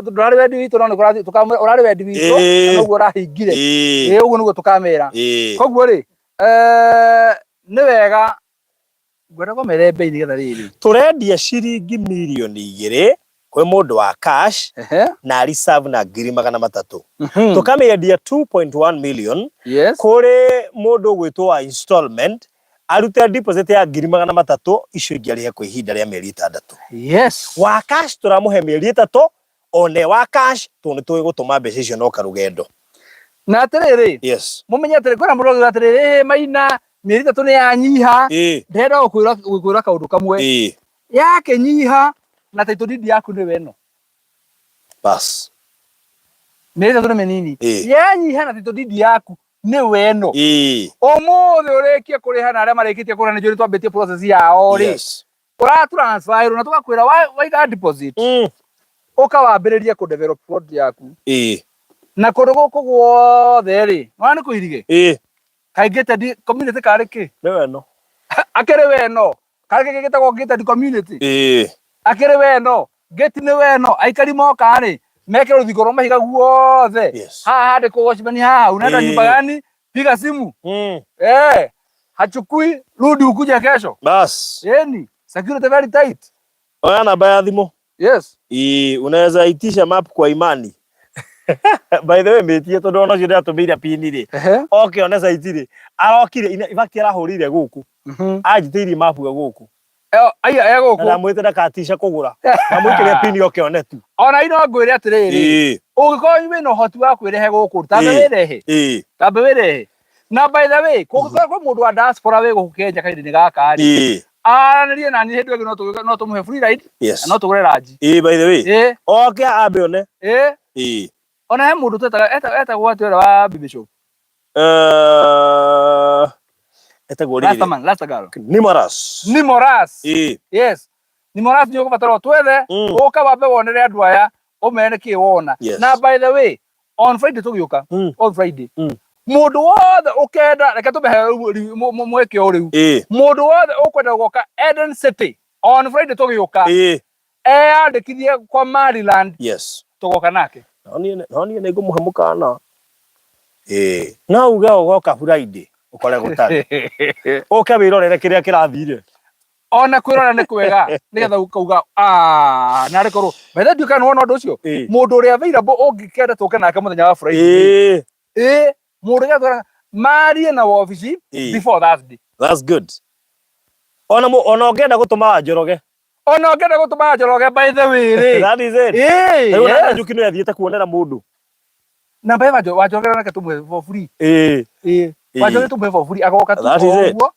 ndũrarĩ wendi witũ, no nĩ kũrathiĩ, tũkamwĩra ũrarĩ wendi witũ na noguo ũrahingire. Ĩĩ, ũguo nĩguo tũkamera. Koguo rĩ, nĩ wega ngwenda kũmere mbei nĩgetha rĩrĩ. Tũrendia ciringi 2 mirioni kwĩ mũndũ wa cash na reserve na 300,000. Tũkamĩendia 2.1 million kũrĩ mũndũ ũgwĩtwo wa installment, arute deposit ya 300,000, icio ingĩ arĩhe kwa ihinda rĩa mĩeri 6. Wa cash tũramũhe mĩeri 3, one wa cash tondũ nĩ tũĩ gũtũma mbeca icio no karũgendo. Na atĩrĩrĩ, mũmenye atĩrĩ, kwĩna mũndũ ũrauga atĩrĩrĩ, "Ĩ, Maina, mĩeri 3 nĩ yanyiha." Ndĩrenda gũkwĩra kaũndũ kamwe. Yakĩnyiha na title deed yaku nĩwe ĩno. Bas. Mĩeri 3 nĩ mĩnini. Yanyiha na title deed yaku nĩwe ĩno. Ũmũthĩ ũrĩkie kũrĩha, na arĩa marĩkĩtie kũrĩha nĩ njũĩ nĩ twambĩtie process yao rĩ. Ũra transfer na tũgakwĩra waiga deposit. Ũka wambĩrĩrie kũ develop plot yaku. Na kũndũ gũkũ guothe rĩ, nĩwona nĩ kũirige? Kaĩ gated community karĩ kĩ? Nĩ weno. Akĩrĩ weno. Karĩ kĩ gĩtagwo gated community? Akĩrĩ weno. Gate nĩ weno. Aikari moka rĩ, mekĩre rũthingo rwa mahiga guothe. Haha handĩkwo watchman haha, unaenda nyumba gani? Piga simu. Eh, hachukui, rudi ukuje kesho. Bas. Yeni, security very tight. Oya namba ya thimũ. Yes. Unaweza itisha map kwa imani. By the way, mĩtie tondũ ona ũcio ndĩratũmĩire pini rĩ. Oke one site rĩ. Arokire, in fact arahũrĩire gũkũ. Anjĩtĩirie map ya gũkũ. Aya, Na gũkũ. ndamwĩte ndakatisha kũgũra. Ndamwĩkĩrĩra pini oke one tu. Ona ino ngwĩre atĩrĩrĩ. Ũngĩkorwo wĩna ũhoti wa kwĩrehe gũkũ, tambe wĩrehe. Tambe wĩrehe. Na by the way, kũngĩkorwo kwĩ mũndũ wa diaspora wĩ gũkũ Kenya kahinda-inĩ gaka rĩ, aranĩrie na niĩ hĩndĩ ĩyo ĩngĩ no tũmũhe free ride, na no tũgũre ranji. By the way. Oke ambe one. Ona he mũndũ twetaga, etagwo atĩa ũrĩa wa Baby Shop? Etagwo rĩrĩ. Rastaman, Rasta girl. Nimoras. Nimoras. Yes. Nimoras nĩ ũgũbatara ũtwethe, ũka wambe wonere andũ aya, ũmere nĩkĩ wona. Na by the way, on Friday tũgĩũka, on Friday. Mũndũ wothe ũkenda, reke tũmehe mweke o rĩu. Mũndũ wothe ũkwenda gũka Eden City on Friday tũgĩũka, eyandĩkithie kwa Maryland. Tũgoka nake. No niĩ nĩ ngũmũhe mũkana. No uge ũgoka Friday ũkore gũtarĩ. Ũke wĩrorere kĩrĩa kĩrathire. Ona kwĩrora nĩ kwega nĩgetha ũkauga narĩ korwo. By the way, ndiũĩ kana nĩwona ũndũ ũcio. Mũndũ ũrĩa available ũngĩkenda tũke nake mũthenya wa Friday. Mũndũ ũrĩa tũke marie na wabici before Thursday. That's good. Ona ũngĩenda gũtũma wa Njoroge. Ona ũngĩenda gũtũma wa Njoroge by the way rĩ. That is it. Rĩu ona Nanyuki nĩ athiĩte kuonera mũndũ. Namba ya wa Njoroge nake tũmũhe for free. Wa Njoroge tũmũhe for free agoka tu That is it. ũguo.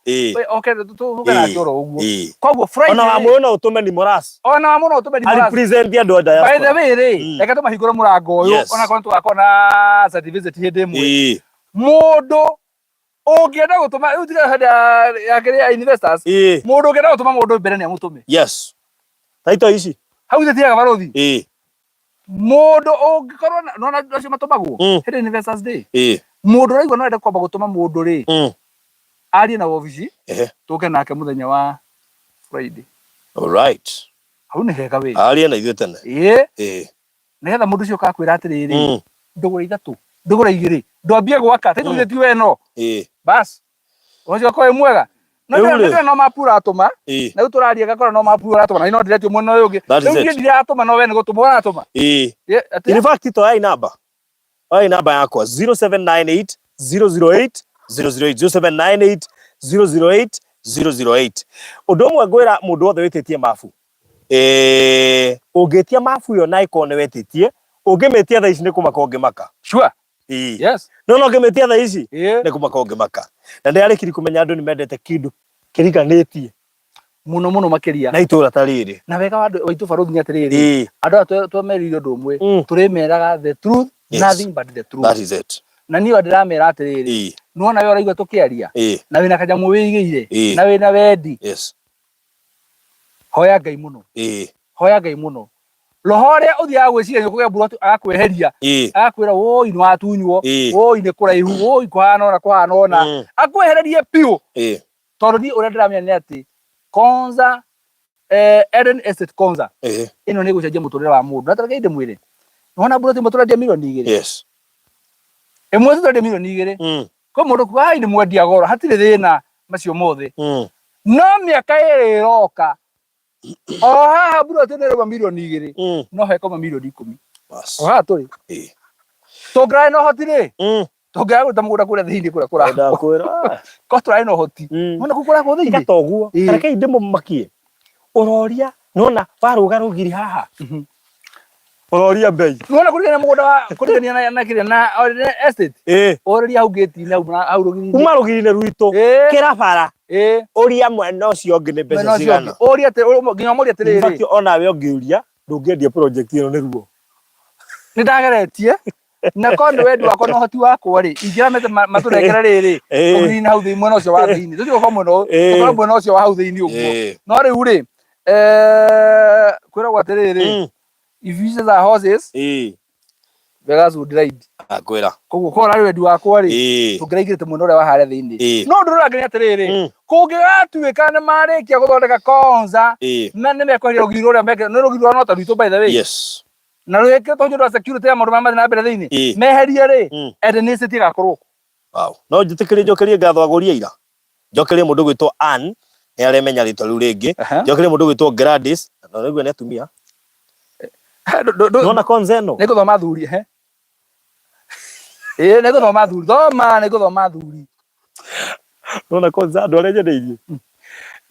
Oke tũke nake oro ũguo. Koguo Friday. Ona wa Mũyũ no ũtũme Nimoras. Ona wa Mũyũ no ũtũme Nimoras. A represent andũ a diaspora. By the way rĩ, reke tũmahingũre mũrango ũyũ ona korwo tũgakorwo na site visit hĩndĩ ĩmwe. Mũndũ ũngĩenda gũtũma, rĩu tiga hĩndĩ ya kĩrĩa ya investors. Mũndũ ũngĩenda gũtũma mũndũ mbere nĩ amũtũme. Yes. Taito ici. Hau itĩtiaga barothi. Mũndũ ũngĩkorwo na, nona andũ acio matũmagwo hĩndĩ investors day. Mũndũ ũraigua no ende kwamba gũtũma mũndũ rĩ, arie na wabici, tũke nake mũthenya wa Friday. All right. Hau nĩ hega wĩ. Arie na ithuĩ tene. Nĩgetha mũndũ ũcio ũkakwĩra atĩrĩrĩ, ndũgũre ithatũ, ndũgũre igĩrĩ, ndwambie gwaka, ta ithuĩ ti we no. Bas. Ũcio akorwo wĩ mwega. No Rĩu rĩ. ndĩrona no mapu ũratũma. Na rĩu tũraria ngakora no mapu ũratũma, na no ndĩretio mwena ũyũ ũngĩ. That is Rĩu it. niĩ ndiratũma no we nĩ gũtũma ũratũma. Atĩa? In fact, toyai namba. Oyai namba yakwa 0798 008 008 0798 008 008. Ũndũ ũmwe ngwĩra mũndũ wothe wĩtĩtie mabu. Ũngĩtia mabu ĩyo na ĩkorwo nĩ wetĩtie, ũngĩmĩtia thaa ici nĩ kũmaka ũngĩmaka. Sure. Yes. No no ũngĩmĩtia thaa ici nĩ kũmaka ũngĩmaka. Na ndĩrarĩkirie kũmenya andũ nĩ mendete kĩndũ kĩriganĩtie Mũno mũno makĩria. Na itũra ta rĩrĩ. Na wega wa andũ waitũ barothi nĩ atĩrĩrĩ. Andũ aya twemerire ũndũ ũmwe. Tũrĩmeraga the truth, nothing but the truth. That is it. Na niĩ ndĩramera atĩrĩrĩ. Nĩwona we ũraigua tũkĩaria? Na wĩna kanyamũ wĩigĩire? Na wĩna wendi? Hoya Ngai mũno. Hoya Ngai mũno. Roho ũrĩa ũthiaga gwĩciria nĩ ũkũgĩa mburoti agakweheria. Agakwĩra woi nĩ watunywo, woi nĩ kũraihu, woi kũhana ũna, kũhana ũna. Akwehererie biũ. Tondũ niĩ ũrĩa ndĩramenya nĩ atĩ Konza, Eden Estate Konza, ĩno nĩ ĩgũcenjia mũtũrĩre wa mũndũ. Na ta reke ndĩmwĩre, nĩwona mburoti ĩmwe tũrendia mirioni igĩrĩ? Ĩmwe tũrendia mirioni igĩrĩ. Kwĩ mũndũ kuga, ai nĩ mwendia goro, hatirĩ thĩna macio mothe. No mĩaka ĩrĩ ĩroka, o haha mburoti ĩno ĩrauma mirioni igĩrĩ, no hekoma mirioni ikũmi. Bas. O haha tũrĩ. Tũngĩrarĩ na ũhoti rĩ, tũngĩaga kũruta mũgũnda kũrĩa thĩinĩ kũrĩa kũrakwo. Ndakwĩra. Korwo tũrarĩ na ũhoti. Nĩwona kũu kũrakwo thĩinĩ? Tiga toguo. Rekei ndĩmũmakie. Ũroria, nĩwona warũga rũgiri haha. Ũroria mbei. Nĩwona kũringania mũgũnda wa, kũringania na kĩrĩa na estate. Ũroria hau gate-inĩ, hau rũgiri-inĩ. Kuma rũgiri-inĩ rwitũ. Kĩra bara. Ũria mwena ũcio ũngĩ nĩ mbeca Mwena ũcio cigana. ũngĩ. Ũria atĩ, nginya ũmũrie atĩrĩrĩ. In fact, onawe ũngĩũria, ndũngĩendia project ĩno nĩ ruo. Nĩ ndageretie. Na korwo nĩ wendi wakwa na ũhoti wakwa rĩ, ingĩramete matũnengere rĩrĩ, rũgiri-inĩ hau thĩinĩ, mwena ũcio wa thĩinĩ. Tũtige gũkorwo mwena ũyũ, tũkorwo mwena ũcio wa hau thĩinĩ ũguo. No rĩu rĩ, Kwĩragwo atĩrĩrĩ, if you are horses, Vegas would ride. Akwĩra. Koguo korwo arĩ wendi wakwa rĩ, tũngĩraingĩrĩte mwena ũrĩa wa harĩa thĩinĩ. No ũndũ ũrĩa ũrangenia atĩrĩrĩ, kũngĩgatuĩka nĩ marĩkia gũthondeka Konza na nĩ mekweheria rũgiri rũrĩa mekĩra, nĩ rũgiri rwa no ta rwitũ by the way, na rwĩkĩrĩtwo nĩ ũndũ wa security ya maũndũ marĩa marathiĩ na mbere thĩinĩ, meherie rĩ, Eden Estate ĩgakorwo. Wow. No njĩtĩkĩrie njokerie ngatho agũri aira. Njokerie mũndũ gwĩtwo Ann, nĩ aremenya rĩtwa rĩu rĩngĩ. Njokerie mũndũ gwĩtwo Gladys, na nĩguo nĩ atumia. Nona Konza ĩno. Nĩ ngũthoma athuri, ehe. Ĩĩ nĩ ngũthoma athuri, thoma nĩ ngũthoma athuri. Nona Konza andũ arĩa nyendeirie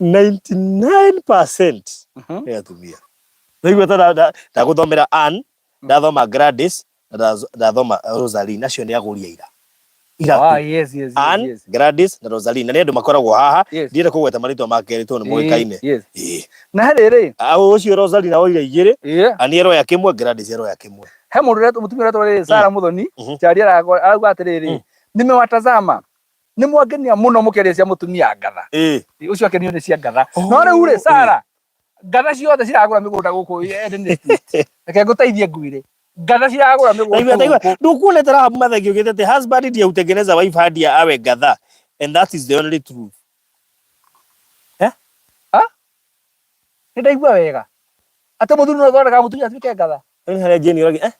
99% nĩ atumia. Naigua ta ndagũthomera Ann, ndathoma Gladys, na ndathoma Rosaline, acio nĩ agũri aira. Ira tu. Ah, yes. Ann, Gladys na Rosaline, na nĩ andũ makoragwo haha. Ndienda kũgweta marĩtwa ma kerĩ tondũ nĩ moĩkaine. Na he rĩrĩ. Ah, ũcio Rosaline aoire igĩrĩ, Ann aroya kĩmwe, Gladys aroya kĩmwe. He mũndũ ũretwo, mũtumia ũretwo rĩrĩ, Sarah Muthoni, Charia arauga atĩrĩrĩ, nimewatazama, nĩ mwangenia mũno mũkĩaria cia mũtumia ngatha. Ũcio akenio nĩ cia ngatha. No rĩu rĩ, Sarah, ngatha ciothe ciragũra mĩgũnda gũkũ Eden Estate. Reke ngũteithie ngwĩre. Ngatha ciragũra mĩgũnda Taigua, taigua. gũkũ. Ndukuonete Rahabu Mathenge ugĩte atĩ husband ndiye hutengeneza wife hadi awe ngatha, and that is the only truth. Eh? Ah? Nĩ ndaigua wega. Atĩ mũthuri no athondekaga mũtumia atuĩke ngatha. Rĩu harĩa Jane ũragi, eh?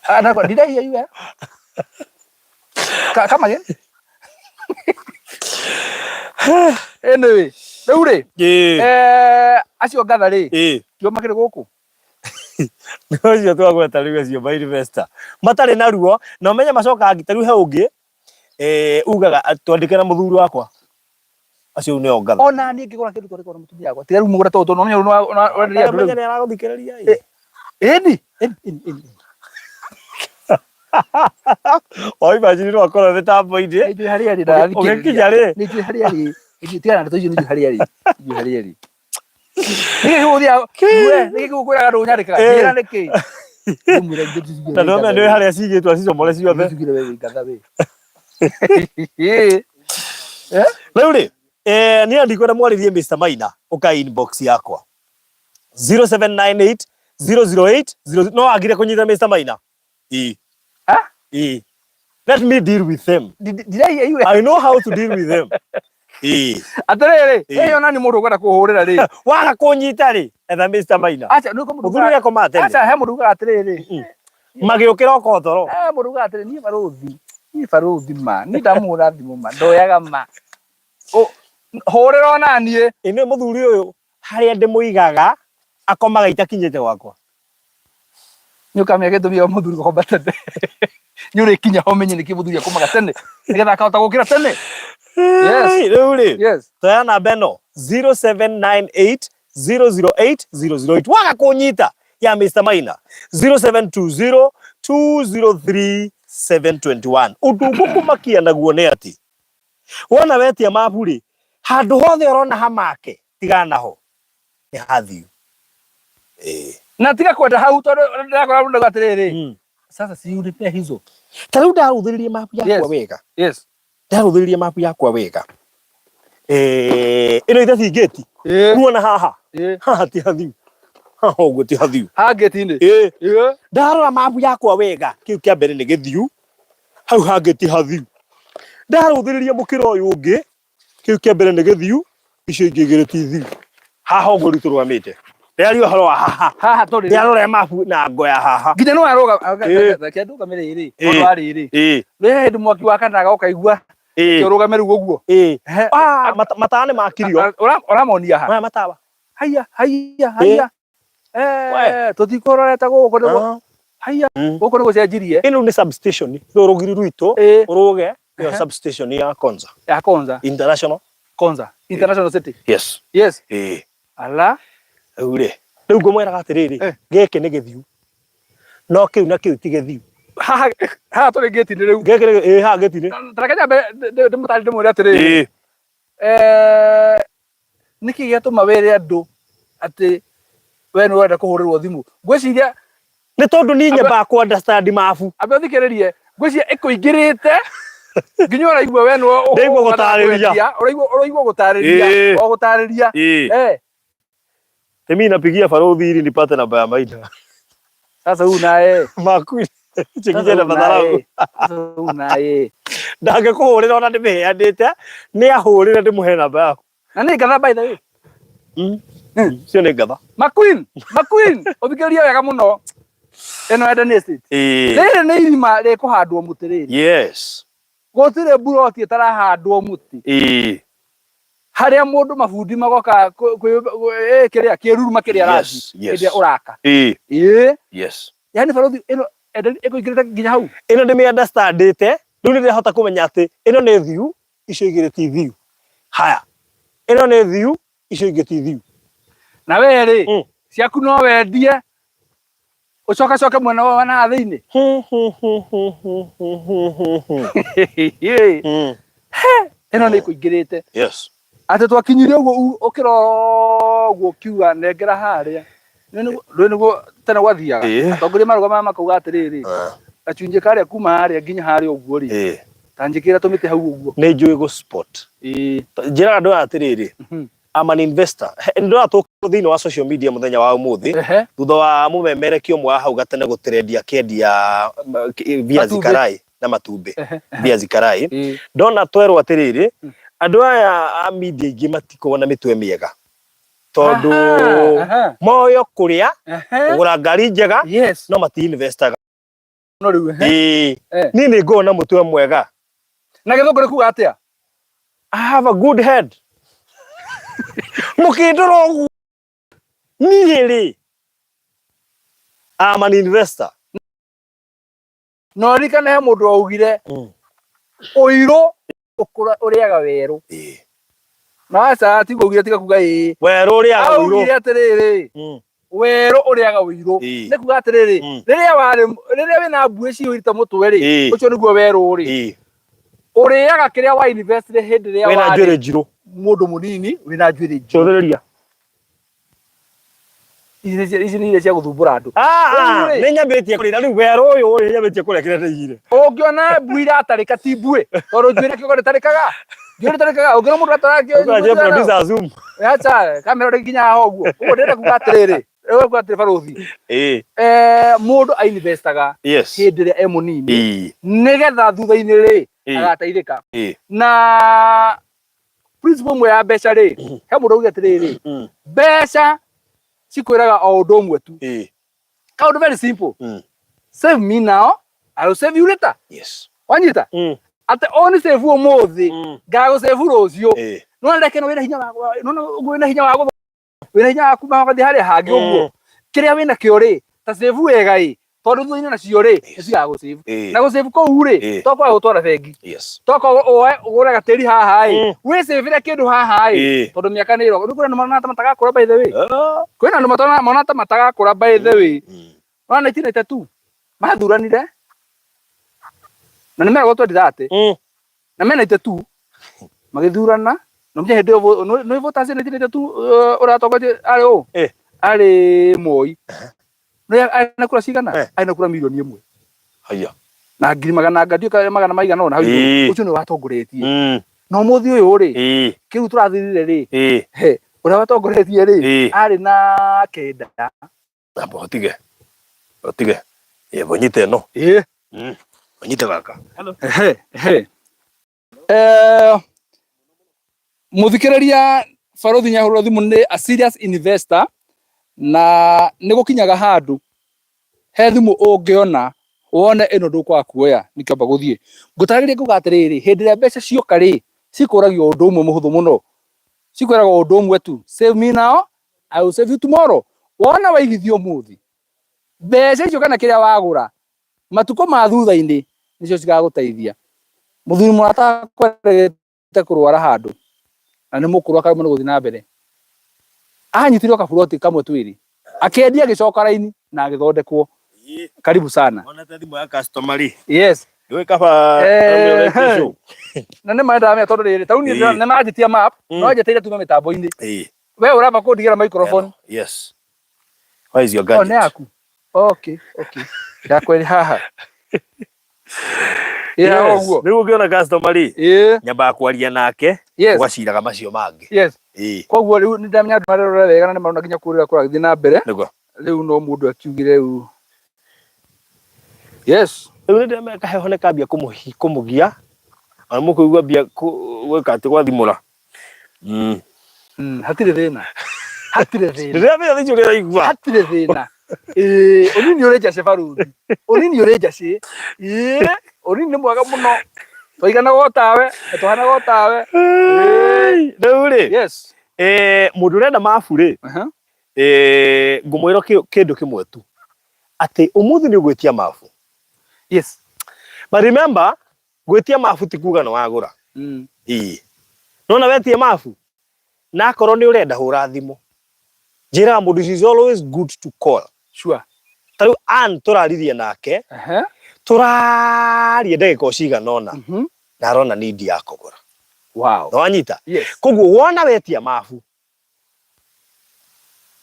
Ah, did I hear you well? Come again? Anyway, rĩu rĩ, acio ngatha rĩ, tio makĩrĩ gũkũ? Ũcio twagweta rĩu acio ma investor matarĩ na ruo na ũmenye macokaga ta rĩu he ũngĩ ugaga twandĩke na mũthuri wakwa, acio rĩu nĩo ngatha. Ona niĩ ngĩgũra kĩndũ twandĩkwo na mũtumia wakwa, tiga rĩu mũgũre tũtũ, no ũmenye rĩu nĩ wenderia andũ Ũmenye rĩu. nĩ aragũthikĩrĩria ĩ. Ĩni, ĩni, ĩni, ĩni. O imagine no akorwo mĩtambo-inĩ. Nĩ njũĩ harĩa arĩ, ndarathikĩrĩria. Ũgĩkinya rĩ? Nĩ njũĩ harĩa arĩ. Nĩ njũĩ, tigana na ndeto icio, nĩ njũĩ harĩa arĩ. Nĩ njũĩ harĩa arĩ. Nĩkĩ gĩgũthiaga, we, nĩkĩ gĩgũkwĩraga ndũnyandĩkaga? Njĩra nĩkĩ? Ndĩmwĩre na ndũmenya nĩ harĩa cigĩtwo acicomore ciothe. Njugire we wĩ ngatha we. Rĩu rĩ, niĩ ndikwenda mwarĩrie Mr Maina, ũka inbox yakwa 0798 008 0, no agire kũnyita Mr Maina. Ĩ. Ah? Ĩ. Let me deal with them. Did I hear you? I know how to deal with them. Ĩ. Atĩrĩrĩ, ĩyo nani mũndũ ũkwenda kũhũrĩra rĩ? Waga kũnyita rĩ, etha Mr Maina. Acha, nĩ mũndũ Mũthuri ũrĩa akomaga tene. Acha, he mũndũ ugaga atĩrĩrĩ. Magĩũkĩra okorwo toro. He mũndũ ugaga atĩrĩrĩ, niĩ barũthi, niĩ barũthi ma, niĩ ndamũhũra thimũ ma, ndoyaga ma. Hũrĩra ona niĩ. Ĩ nĩ mũthuri ũyũ harĩa ndĩmũigaga akomaga itakinyĩte gwakwa. Nĩ ũkamenya gĩtũmi gĩa mũthuri gũkoma tene. Nĩ ũrĩkinya ho ũmenye nĩkĩ mũthuri akomaga tene, nĩgetha akahota gũkĩra tene. Yes. Rĩu rĩ, toya namba ĩno 0798 008 008, waga kũnyita ya Mr Maina 0720 203 721. Ũndũ ngũkũmakia naguo nĩ atĩ wona wetia mabu rĩ, handũ hothe ũrona hamake tigana naho, nĩ hathiu. Na tiga kwenda hau tondũ ndĩrakora mũndũ atĩrĩrĩ, sasa si unipe hizo. Ta rĩu ndarũthĩrĩria mabu yakwa wega. Ndarũthĩrĩria mabu yakwa wega. Ĩno ĩtathingĩti. Kuona haha. Haha ti hathiu. Haha ũguo ti hathiu. Haha ngĩti-inĩ. Ndarora mabu yakwa wega, kĩu kĩa mbere nĩ gĩthiu, hau hangĩ ti hathiu. Ndarũthĩrĩria mũkĩra ũyũ ũngĩ, kĩu kĩa mbere nĩ gĩthiu, icio ingĩ igĩrĩ ti thiu. Haha ũguo rĩu tũrũgamĩte. Ndĩraria ũhoro wa haha. Haha tũrĩ. Ndĩrarora mabu na ngo ya haha. Nginya nĩ warũga, reke ndũgame rĩrĩ, ũndũ wa rĩrĩ. Rĩrĩ hĩndĩ mwaki wakanaga ũkaigua, ũrũgame rĩu ũguo. Ah, matawa nĩ makirio. Ũramonia ha? Maya matawa. Haiya, haiya, haiya. Tũtikũrorete gũkũ nĩguo. Haiya, gũkũ nĩ gũcenjirie. Ĩno nĩ substation, rũrũ rũgiri rwitũ, rũge, ĩyo substation ya Konza. Ya Konza. International. Konza. International City. Yes. Yes. Ala. Rĩu rĩ, rĩu ngũmwĩraga atĩrĩrĩ, gĩkĩ nĩ gĩthiu. No kĩu na kĩu ti gĩthiu. Haha, haha tũrĩ ngĩti-inĩ rĩu. Gĩkĩ nĩ, haha ngĩti-inĩ. Ta reke nyambe ndĩmũtarĩrie ndĩmwĩre atĩrĩrĩ. Nĩkĩ gĩatũma wĩre andũ atĩ we nĩ ũrenda kũhũrĩrwo thimũ? Ngwĩciria nĩ tondũ niĩ nyambaga kũ understand mabu. Ambe ũthikĩrĩrie, ngwĩciria ĩkũingĩrĩte. Nginya ũraigua we nĩwe Ndĩraigua gũtarĩria. Ũraigua ũraigua gũtarĩria. Ĩĩ. O gũtarĩria. Ĩĩ. Eh, Mimi napigia barothi ili nipate namba ya Maina. Sasa huyu naye. Maku Sasa chekije huyu na madharau. naye. Sasa huyu naye. Ndangĩkũhũrĩra ona ndĩmĩheanĩte, nĩ ahũrĩre ndĩmũhe namba yaku. Na nĩ ngatha by the way. Cio nĩ ngatha. McQueen, McQueen, ũthikĩrĩrie wega mũno. Ĩno Eden Estate. Ĩĩ. Rĩrĩ nĩ irima rĩkũhandwo mũtĩ rĩrĩ. Yes. Gũtirĩ mburoti ĩtarahandwo mũtĩ. Ĩĩ. Harĩa mũndũ mabundi magoka kĩrĩa kĩruru makĩrĩa rangi Yes, yes. hĩndĩ ĩrĩa ũraka. Ĩĩ. Ĩĩ. Yes. Yaani barothi ĩno Eden ĩkũingĩrĩte nginya hau. Ĩno ndĩmĩ understandĩte, rĩu nĩ ndĩrahota kũmenya atĩ ĩno nĩ thiu, icio igĩrĩ ti thiu. Haya. Ĩno nĩ thiu, icio ingĩ ti thiu. Na we rĩ, ciaku no wendie ũcokacoke mwena wa na thĩinĩ. Ĩno nĩ ĩkũingĩrĩte. Yes. Atĩ twakinyire ũguo ũkĩrora ũguo ũkiuga nengera harĩa. Ndũĩ nĩguo tene gwathiaga. Ĩĩ. Atongoria marũgamaga makauga atĩrĩrĩ, gacunjĩ karĩa kuma harĩa nginya harĩa ũguo rĩ, ta njĩkĩra tũmĩtĩ hau ũguo. Nĩ njũĩ gũ spot. Ĩĩ. Njĩraga andũ aya atĩrĩrĩ, I'm an investor. Ndĩrona tũkũ thĩinĩ wa social media mũthenya wa ũmũthĩ thutha wa mũmemerekia ũmwe wa hau gatene gũtrendia akĩendia viazi Matumbĩ. karai na matumbĩ viazi karai ndona twerwo atĩrĩrĩ andũ aya a media ingĩ matikoragwo na mĩtwe mĩega tondũ Aha, aha. moyo kũrĩa Ehe. kũgũra ngari njega Yes. no mati investaga No rĩu ehe. Ĩĩ. Eh. Niĩ nĩ ngoragwo na mũtwe mwega. Na gĩthũngũ nĩ kuga atĩa? I have a good head. Mũkĩndora ũguo niĩ rĩ I'm an investor. Na ũririkane he mũndũ waugire ũirũ ũkũra ũrĩaga werũ. Ĩĩ. Na aca tiguo augire tiga kuga ĩĩ. Werũ ũrĩaga ũirũ. Augire atĩrĩrĩ, werũ ũrĩaga ũirũ. Ĩĩ. Nĩ kuga atĩrĩrĩ, rĩrĩa warĩ rĩrĩa wĩna mbuĩ ciyũrĩte mũtwe rĩ, Ĩĩ. ũcio nĩguo werũ rĩ. Ĩĩ. Ũrĩaga kĩrĩa wa invest hĩndĩ ĩrĩa Wĩna warĩ njuĩrĩ njirũ. mũndũ mũnini wĩna njuĩrĩ njirũ. Cũthĩrĩria. Ici nĩ ici nĩ iria cia gũthumbũra andũ. Ah, Rĩu rĩ, nĩ nyambĩtie kũrĩa rĩu werũ ũyũ rĩ nyambĩtie kũrĩa kĩrĩa ndĩigire. Ũngĩona mbui iratarĩka ti mbuĩ tondũ njuĩrĩ kĩongo ndĩtarĩkaga. Njuĩrĩ ndĩtarĩkaga ũngĩona mũndũ Ũkũranjia atarĩ producer zoom. acha kamera ndĩnginya haha ũguo. Ũguo ndĩrenda kuga atĩrĩrĩ, ndĩrenda kuga atĩrĩ barothi. Ĩĩ. Eh, mũndũ ainvestaga Yes. hĩndĩ ĩrĩa e mũnini Ĩĩ. nĩgetha thutha-inĩ rĩ Ĩĩ. agateithĩka. Ĩĩ. Na principle ĩmwe ya mbeca rĩ, he mũndũ augire atĩrĩrĩ, mbeca cikwĩraga o ũndũ ũmwe tu. Ĩĩ. Kaũndũ very simple. Save me now, I will save you later. Yes. Wanyita? Atĩ ũni save ũmũthĩ, ngagũ save rũciũ. Ĩĩ. Nĩwona ndekeno wĩna hinya wa nĩwona ũguo wĩna hinya wa gũthoma, wĩna hinya wa kuma ũgathiĩ harĩa hangĩ ũguo. Kĩrĩa wĩna kĩo rĩ, ta save wega ĩ, tondũ thutha-inĩ nacio rĩ, nĩ cigagũ save. Ĩĩ. Na gũ save kũu rĩ, Ĩĩ. to kwaga gũtwara bengi. Yes. To kwaga woe ũgũre gatĩri haha ĩ, wĩ save kĩndũ haha ĩ, tondũ mĩaka nĩ ĩroka. Rĩu kwĩna andũ monana ta matagakũra by the way. Ah. Kwĩna andũ monana ta matagakũra by the way. Nona 1992 mathuranire na nĩ meragwo 2030 na me 92 magĩthurana na mũthenya hĩndĩ ĩyo nĩ voters 1992 ũrĩa watongoretie arĩ ũ Eh. arĩ Moi nĩ arĩ na kura cigana Eh. arĩ na kura milioni 1 Haya. na ngiri magana anga ndiũĩ kana magana maigana ũna hau igũrũ. Ĩĩ. Ũcio nĩwe watongoretie na ũmũthĩ ũyũ rĩ Ĩĩ. kĩu tũrathirire rĩ Ĩĩ. he ũrĩa watongoretie rĩ Ĩĩ. arĩ na 9. Amba ũtige. Ũtige. Ĩĩ, ũnyite ĩno. Ĩĩ. Ũnyite gaka. Ehe, ehe. Eh, muthikĩrĩria barothi Nyahurũra thimũ nĩ a serious investor na nĩ gũkinyaga handũ he thimũ ũngĩona wone ĩno ndũkwaga kuoya nĩkĩo amba gũthiĩ ngũtarĩrie nguga atĩrĩrĩ hĩndĩ ĩrĩa mbeca cioka rĩ cikũragio ũndũ ũmwe mũhũthũ mũno cikwĩraga ũndũ ũmwe tu, save me now, I will save you tomorrow. Wona waigithio ũmũthĩ mbeca icio kana kĩrĩa wagũra matukũ ma thutha-inĩ nĩcio cigagũteithia. Mũthuri mũrata akwerĩte kũrwara handũ na nĩ mũkũrũ akaremwo nĩ gũthiĩ na mbere, anyitirwo kaburoti kamwe twĩrĩ akĩendia agĩcoka raini na agĩthondekwo. Karibu sana. Wonete thimũ ya customer rĩ. Yes. Ndũĩ kaba Eh, show. Na nĩ maendaga mea tondũ rĩrĩ tarĩu niĩ Ĩĩ. nĩ manjĩtia map no njeteire tume mĩtambo-inĩ. Ĩĩ. We ũramba kũndigĩra microphone. Yes. Where is your Oh, gadget? nĩ yaku. Okay, okay. Yakwa ĩrĩ haha. Ĩ haha ũguo. Rĩu ũngĩona customer rĩ, nyambaga kwaria nake, ũgaciraga macio mangĩ. Ĩĩ. Koguo rĩu nĩ ndamenya andũ marerora wega na nĩ marona nginya kũrĩa kũragĩthiĩ na mbere. Nĩguo. Rĩu no mũndũ akiugire rĩu. Yes. Rĩu nĩ ndĩramenya kaheho nĩ kambia kũmũgia, ona mũkũigua mbia gwĩka atĩ gwathimũra. Hatirĩ thĩna. Hatirĩ thĩna. Ndĩramenya thaici ũrĩa ũraigua. Hatirĩ thĩna. Ĩĩ, ũnini ũrĩ njacĩ barũthi. Ũnini ũrĩ njacĩ. Ĩĩ, ũnini nĩ mwega mũno. Twaiganaga o tawe, na twahanaga o tawe. Ĩĩ. Rĩu rĩ, Yes. Mũndũ ũrenda mabu rĩ, ngũmwĩra kĩndũ kĩmwe tu, atĩ ũmũthĩ nĩ ũgwĩtia mabu. Yes. But remember, gwĩtia mabu ti kuga nĩ wagũra. Ĩĩ. Nona wetie mabu, na akorwo nĩ ũrenda hũra thimũ. Njĩraga mũndũ it is always good to call. Sure. Ta rĩu Ann tũraririe nake, tũraria ndagĩka o cigana ũna, na arona need ya kũgũra. Wow. Nĩ wanyita? Yes. Koguo wona wetia mabu,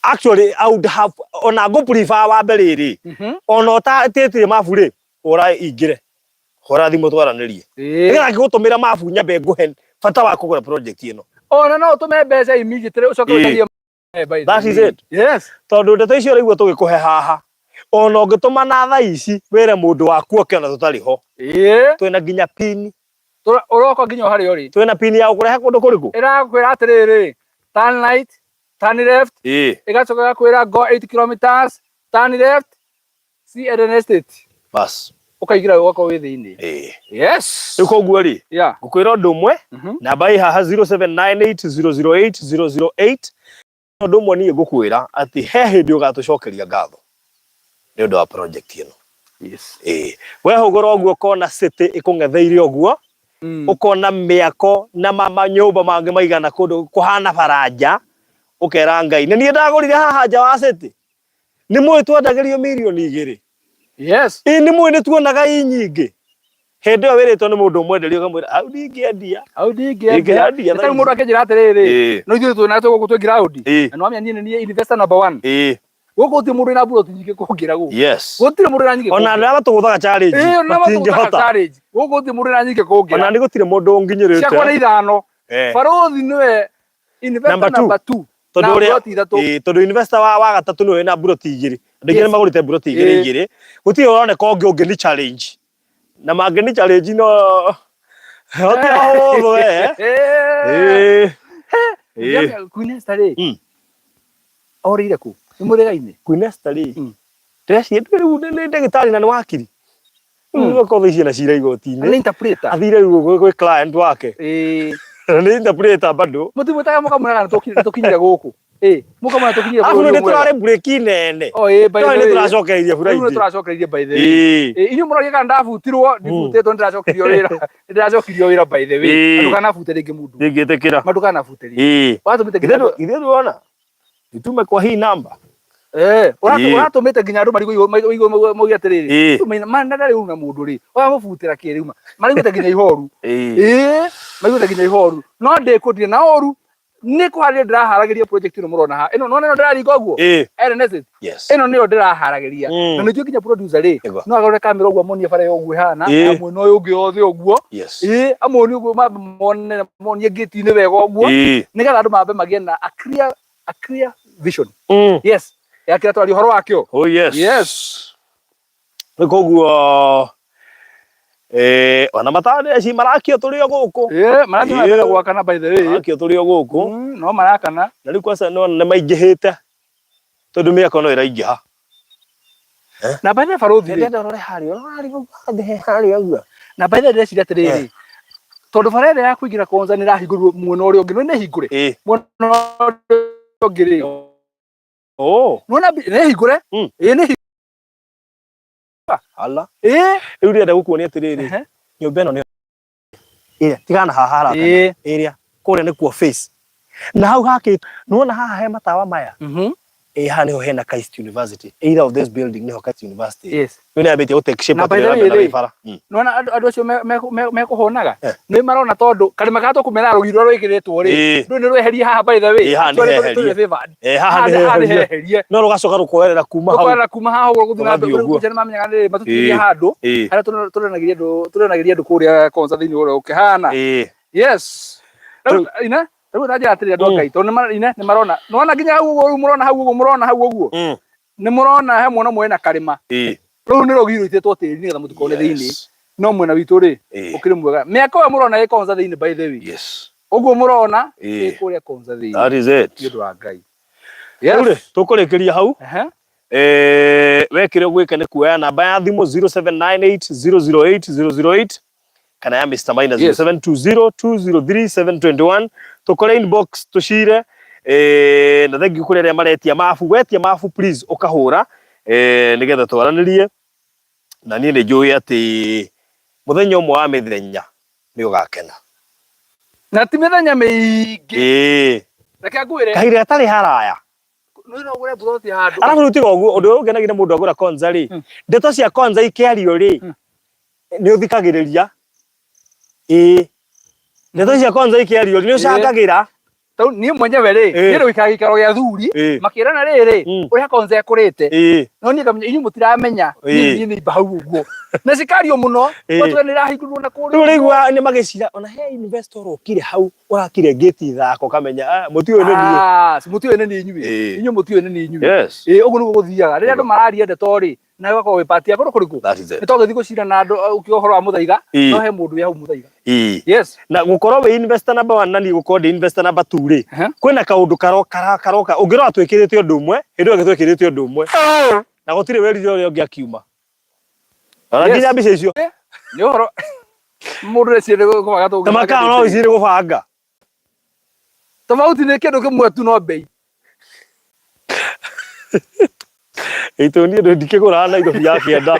actually I would have ona ngũ prefer wambe rĩrĩ, ona ũtatĩtie mabu rĩ, hũra ingĩre, hũra thimũ twaranĩrie. Nĩgetha ngĩgũtũmĩra mabu nyambe ngũhe bata wa kũgũra project ĩno. Ona no ũtũme mbeca immediately ũcoke ũcarie by the That is way. it. Yes. Tondũ ndeto icio ũraigua tũgĩkũhe haha, ona ũngĩtũma na thaa ici wĩre mũndũ waku oke ona tũtarĩ ho. Twĩna nginya pin. Ũroka nginya o harĩa ũrĩ. Twĩna pin ya gũkũrehe kũndũ kũrĩkũ? Ĩrakwĩra atĩrĩrĩ, turn right, turn left, ĩgacoka ĩgakwĩra go 8 kilometers, turn left, see Eden Estate. Bas. Ũkaingĩra ũgakorwo wĩ thĩinĩ. Yes. Rĩu koguo rĩ, ngũkwĩra ũndũ ũmwe, namba ĩ haha 0798008008. Ũndũ ũmwe niĩ ngũkwĩra atĩ he hĩndĩ ũgatũcokeria ngatho nĩ ũndũ wa project ĩno. Yes. Wehũgũra ũguo ũkona city ĩkũng'etheire ũguo, ũkona mĩako na manyũmba mangĩ maigana kũndũ kũhana baranja, ũkera Ngai nĩ niĩ ndagũrire haha nja wa city. Nĩ mũĩ twendagĩrio mirioni 2. Yes. Ĩ nĩ mũĩ nĩ tuonaga i nyingĩ. Hĩndĩ ĩyo wĩrĩtwo nĩ mũndũ ũmwenderie ũkamwĩra hau ndingĩendia. Hau ndingĩendia. Ingĩendia Nĩ ta rĩu mũndũ akĩnjĩra atĩrĩrĩ, no ithuĩ twĩna twĩ gũkũ twĩ ground. Na nĩ wamenya niĩ nĩ niĩ investor number 1. Gũkũ gũtirĩ mũndũ wĩna mburoti nyingĩ kũngĩra gũkũ. Yes. Gũtirĩ mũndũ wĩna nyingĩ Ona kũngĩra. andũ arĩa matũgũthaga challenge Ĩĩ, ona matũgũthaga matingĩhota. challenge. Gũkũ gũtirĩ mũndũ wĩna nyingĩ kũngĩra. Ona nĩ gũtirĩ mũndũ ũnginyĩrĩte. Ciakwa nĩ 5. Barũthi nĩwe investor Number two. number 2. Tondũ Na ũrĩa mburoti 3. Ĩĩ, tondũ investor wa gatatũ nĩwe wĩna mburoti 2. Andũ aingĩ Yes. nĩ magũrĩte mburoti 2 2. Gũtirĩ ũroneka ũngĩ ũngĩ ni challenge. Na mangĩ ni challenge no Hote ahũthũ we. Ĩĩ. Queen Esther rĩ. Orĩire kũ? Nĩ mũthĩga-inĩ? Queen Esther rĩ. Ndĩreciria rĩu nĩ ndagĩtarĩ na nĩ wakiri. Rĩu akorwo ici ena cira igoti-inĩ. Nĩ interpreter. Athire rĩu gwĩ client wake. Nĩ interpreter bado. Mũtimwĩtaga mũkamwĩra kana tũkinyire gũkũ. Mũkamwĩra tũkinyire Arabu bũrũri nĩ mwega. tũrarĩ break nene. Oh, ĩĩ, by the No, nĩ way. tũracokereirie Rĩu nĩ Friday. tũracokereirie by the way. Inyuĩ mũroria kana ndabutirwo, ndibutĩtwo, nĩ ndĩracokirio wĩra. Nĩ ndĩracokirio wĩra by the way. Ndũkanabute rĩngĩ mũndũ. Ndingĩtĩkĩra. Ma ndũkanabute rĩngĩ. Watũmĩte nginya andũ- Ithuĩ tuona. Nitume kwa hii namba. Ũratũmĩte nginya andũ marigwo mauge atĩrĩrĩ, ma ndarĩ ũru na mũndũ rĩ, ũramũbutĩra kĩ rĩu ma? Mariguĩte nginya ihoru. Maiguĩte nginya ihoru. No ndĩkũ ndirĩ na ũru, nĩ kũharĩria ndĩraharagĩria project ĩno mũrona haha. Ĩno nĩwona ĩno ndĩraringa ũguo? Ellen Estate. Yes. Ĩno nĩyo ndĩraharagĩria. Na nĩnjũĩ nginya producer rĩ, no agarũre kamera ũguo amonie bara ĩyo ũguo ĩhana, na mwena ũyũ ũngĩ wothe ũguo. Yes. Amonie ũguo mambe mone, monie gate-inĩ wega ũguo. Nĩgetha andũ mambe magĩe na a clear vision. Yes. Ya kĩrĩa twaria ũhoro wakĩo. Oh yes. Yes. Rĩu koguo ona matandeci marakio tũrĩ o gũkũ. Marathiĩ na mbere gwakana by the way. Marakio tũrĩ o gũkũ. No marakana. Na rĩu kwanza nĩwona nĩ maingĩhĩte tondũ mĩako no ĩraingĩha. Na by the way barũthi rĩ. Ndĩrenda ũrore harĩa, ũrore harĩa ũguo, harĩa harĩa ũguo. Na by the way ndĩreciria atĩrĩrĩ, tondũ bara ĩrĩa ya kũingĩra Konza nĩ ĩrahingũrirwo mwena ũrĩa ũngĩ, nĩ hingũre? Mwena ũrĩa ũngĩ rĩ. Oh. Nĩwona nĩ hingũre? Ĩĩ nĩ hingũre. Ala. Rĩu ndĩrenda gũkuonia atĩrĩrĩ, nyũmba ĩno nĩ ĩrĩa tigana haha harakana. Ĩrĩa kũrĩa nĩkuo face. Na hau hakĩtwo, nĩwona haha he matawa maya? Ĩ haha nĩho hena Christ University, either of this building nĩho Christ University. Yes. Rĩu nĩ yambĩtie gũ take shape Na by atĩ the way nĩ rĩ, bara. Nĩwona andũ acio mekũhũnaga Eh. nĩ marona tondũ karĩma karĩa tũkũmera rũgiri rũrĩa rwĩkĩrĩtwo rĩ Ĩĩ. rũu nĩ rweherie haha by the way. Ĩĩ, haha nĩ Tũrĩ- heherie. tũrĩ favored. Ĩ haha Haha nĩ haha nĩ heherie. heherie. No rũgacoka rũkoerera kuma hau. Rũkoerera kuma haha ũguo gũthiĩ na Rũgathiĩ mbere ũguo. kũu nĩ mamenyaga nĩ matũtigĩrie Ĩĩ. handũ Ĩĩ. harĩa tũrenagĩria andũ kũrĩa Konza thĩinĩ ũrĩa ũkĩhana. Ĩĩ. Yes. Rĩu ina rĩu ta njĩra atĩrĩrĩ andũ a Ngai tondũ ine nĩ marona nĩwona nginya hau ũguo rĩu mũrona hau ũguo mũrona hau ũguo nĩ mũrona he mwena ũmwe wĩna karĩma rũu nĩ rũgiri rũitĩtwo tĩri nĩgetha mũtikone thĩinĩ no mwena witũ rĩ ũkĩrĩ mwega mĩaka ĩyo mũrona ĩ Konza thĩinĩ by the way ũguo mũrona ĩ kũrĩa Konza thĩinĩ. That is it. Nĩ ũndũ wa Ngai. Rĩu rĩ Yes. tũkũrĩkĩria hau. Ehe. We kĩrĩa ũgwĩka nĩ kuoya namba ya thimũ 0798 008 008 kana ya Mr. Maina 0720 203 721, tũkore inbox tũcire. Na thengiũ kũrĩ arĩa maretia mabu, wetia mabu please ũkahũra nĩgetha twaranĩrie, na niĩ nĩ njũĩ atĩ mũthenya ũmwe wa mĩthenya nĩ ũgakena. Na ti mĩthenya mĩingĩ. Ĩĩ. Reke ngwĩre. Kahinda gatarĩ haraya. No no ũgũre mburoti handũ. Arabu rĩu tiga ũguo, ũndũ ũrĩa ũngenagia nĩ mũndũ agũra Konza rĩ, ndeto cia Konza ikĩario rĩ, nĩ ũthikagĩrĩria. Ĩĩ, ndeto cia Konza ikĩario rĩ, nĩ ũcangagĩra. Tau niĩ mwenyewe rĩ, niĩ rĩu ikara gĩikaro gĩa thuri, makĩrana rĩrĩ, ũrĩa Konza ĩkũrĩte. No niĩ ngamenya inyuĩ mũtiramenya, niĩ nĩ imba hau ũguo. Na cikario mũno, gwatuĩka nĩ ĩrahingũrwo na kũrĩa. Rĩu ũraigua nĩ magĩcira ona he investor ũkire hau ũrakire ngĩti thako ũkamenya mũtiũĩ nĩ niĩ. Ah, mũtiũĩ nĩ niĩ inyuĩ. Inyuĩ mũtiũĩ nĩ niĩ inyuĩ. Ĩĩ, ũguo nĩguo gũthiaga. Rĩrĩa andũ mararia ndeto rĩ, nawe ũgakorwo wĩ part ya kũndũ kũrĩkũ? That is it. Nĩ tondũ gũcira na andũ ũkiuga ũhoro wa Mũthaiga, no he mũndũ wĩ hau Mũthaiga. Yes. Na gũkorwo wĩ investor number 1 na niĩ gũkorwo ndĩ investor number 2 rĩ, kwĩna kaũndũ karoka ũngĩrora twĩkĩrĩte ũndũ ũmwe, hĩndĩ ĩyo ĩngĩ twĩkĩrĩte ũndũ ũmwe. Na gũtirĩ werire ũrĩa ũngĩ akiuma. Ona nginya mbica icio. Nĩ ũhoro mũndũ reciria nĩ gũbanga tũngĩ. Ta makao no icirĩ gũbanga. Tofauti nĩ kĩndũ kĩmwe tu no bei. Ĩtũ niĩ ndikĩgũraga Nairobi ya kĩanda.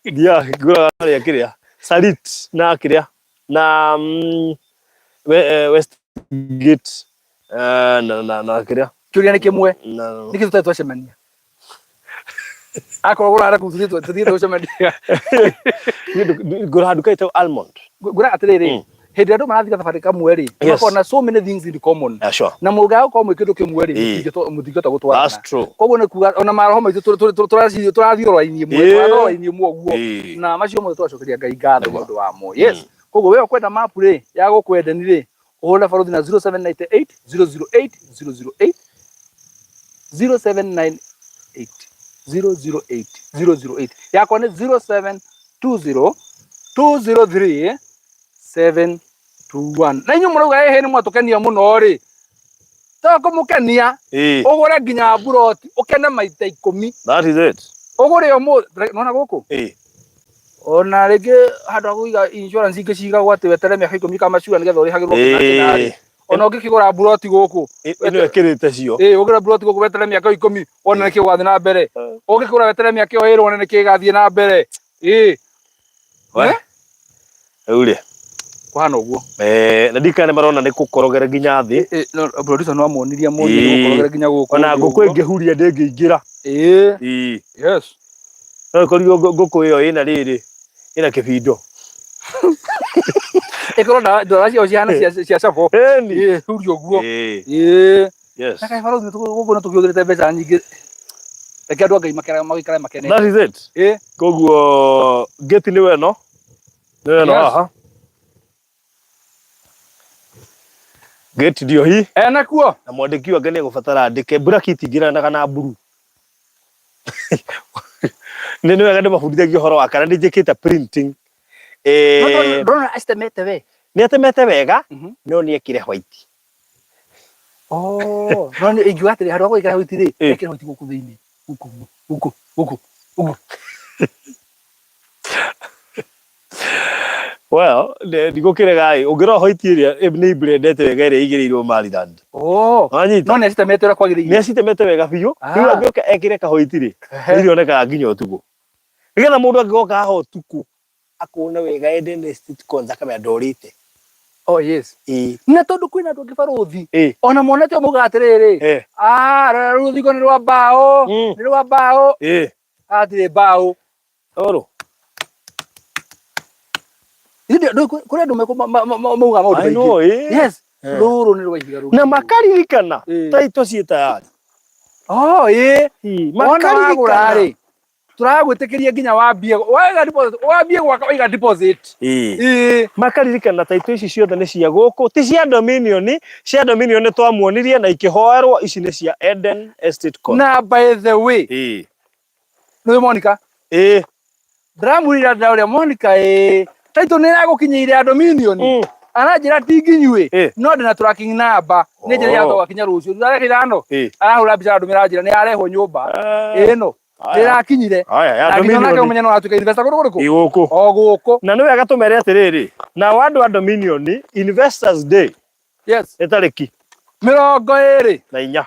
Thiaga ngũraga harĩa kĩrĩa Sarit na kĩrĩa na Westgate na kĩrĩa. Kĩũria nĩ kĩmwe. Nĩkĩ tũtarĩ twacemania? Akorwo gũraga kũu tũthiĩte gũcemania. Niĩ ngũraga nduka ĩtagwo Almond. Ngũraga atĩrĩrĩ, hĩndĩ ĩrĩa andũ marathiĩ gathabarĩ kamwe rĩ, makoragwo na so many things in common. Yeah, sure. Na mũngĩaga gũkorwo mwĩ kĩndũ kĩmwe rĩ, mũtingĩhota gũtwarana. That's true. Koguo nĩ kuga ona maroho maitũ tũrathiĩ o raini ĩmwe, tũrathiĩ o raini ĩmwe ũguo. Na macio mothe tũgacokeria Ngai ngatho nĩ ũndũ wamo. Yes. Koguo we ũkwenda map rĩ, ya gũkũ Eden rĩ, ũhũre barothi na 0798 008 008 0798 008 008. Yakwa nĩ 0720 203 721. Na inyuĩ mũrauga ĩhĩ nĩ mwatũkenia mũno rĩ, to kũmũkenia, ũgũre nginya mburoti ũkene maita 10. That is it. Ũgũre ũmũthĩ, nona gũkũ? Ona rĩngĩ handũ ha kũiga insurance ingĩ cigagwo atĩ weterere mĩaka 10 kama cua nĩgetha ũrĩhagĩrwo kĩna kĩna rĩ. Ona ũngĩkĩgũra mburoti gũkũ. Ĩno ĩkĩrĩte cio. Ũgũre mburoti gũkũ weterere mĩaka 10 wone nĩkĩ gũgathiĩ na mbere. Ũngĩkĩgũra weterere mĩaka ĩyo ĩrĩ wone nĩkĩ gĩgathiĩ na mbere. We. Rĩu rĩ. Kũhana ũguo. Na ndikana marona nĩ kũkorogera nginya thĩ. No, producer no amonirie muonie nĩ gũkorogera nginya gũkũ. Ona ngũkũ ĩngĩhuria ndĩngĩingĩra. Yes. No ĩkorirwo ngũkũ ĩyo ĩna rĩrĩ, ĩna kĩbindo. Ĩkorwo ndwara ciao cihana cia cabo. Ĩni. Huria ũguo. Yes. Na kaĩ barothi gũkũ nĩ tũkĩhũthĩrĩte mbeca nyingĩ. Reke andũ a Ngai magĩikare makenete. That is it. Koguo gate nĩ weno. Nĩ weno haha. Gate ndio hii. Ena kuo. Na mwandĩki wake nĩ egũbatara andĩke mburaki itingĩranaga na mburu. Nĩ wega ndĩmabundithagia ũhoro wa kana nĩ njĩkĩte printing. Ndona acitemete we. Nĩ atemete wega, no nĩ ekire white. Oh, no nĩ ingiuga atĩrĩ, handũ ha gwĩkĩra white rĩ, ekĩre white gũkũ thĩinĩ. Gũkũ, gũkũ, gũkũ, gũkũ. Well, ndigũkĩrega ĩ, ũngĩrora white ĩrĩa nĩ blendete wega ĩrĩa ĩigĩrĩirwo Maryland. Wanyita? No nĩ acitemete ũrĩa kwagĩrĩire. Nĩ acitemete wega biũ. Rĩu angĩũka ekĩre kahoiti rĩ, nĩ irĩonekaga nginya ũtukũ. Nĩgetha mũndũ angĩgoka haha ũtukũ, akuone wega Eden Estate Konza akamenya ndorĩte. Oh yes. Ĩĩ. Na tondu kwina andu angi baruthi Ĩĩ. ona monete maugaga atiriri, "Ah, rora rũthingo nĩ rwa mbaũ, nĩ rwa mbaũ." Hatirĩ mbaũ. Oro. Kũrĩ andũ maugaga maũndũ I maingĩ. know, ĩĩ. Yes. Rũrũ nĩ rwa ihiga rũu. Na makaririkana taito ciĩ tayari. Oh, ĩĩ. Ĩĩ, Wona wagũra makaririkana. rĩ, tũragwĩtĩkĩria nginya wambie waiga deposit, wambie gwaka waiga deposit. Ĩĩ. Ĩĩ. Makaririkana taito ici ciothe nĩ cia gũkũ, ti cia Dominion, cia Dominion nĩ twamuonirie na ikĩhoerwo, ici nĩ cia Eden Estate Court. Na by the way, Ĩĩ. nĩ Monica. Ĩĩ. Ndĩramwĩrire ndĩraũria Monica, ĩĩ, title nĩ ĩragũkinyĩire ya Dominion. Aranjĩra ti nginyu ĩ, no ndĩna tracking number, nĩ njĩra yahota gwakinya rũciũ thutha wa ndagĩka 5. Arahũra mbica arandũmĩra, anjĩra nĩ yarehwo nyũmba ĩno, nĩ ĩrakinyire. Haya, ya Na nginya nake Dominion. ũmenye no aratuĩka investor kũndũ kũrĩkũ? Ĩ gũkũ. O gũkũ. Na nĩ wega tũmere atĩrĩrĩ, nao andũ a Dominion, Investors Day nĩ tarĩki 24 na inya.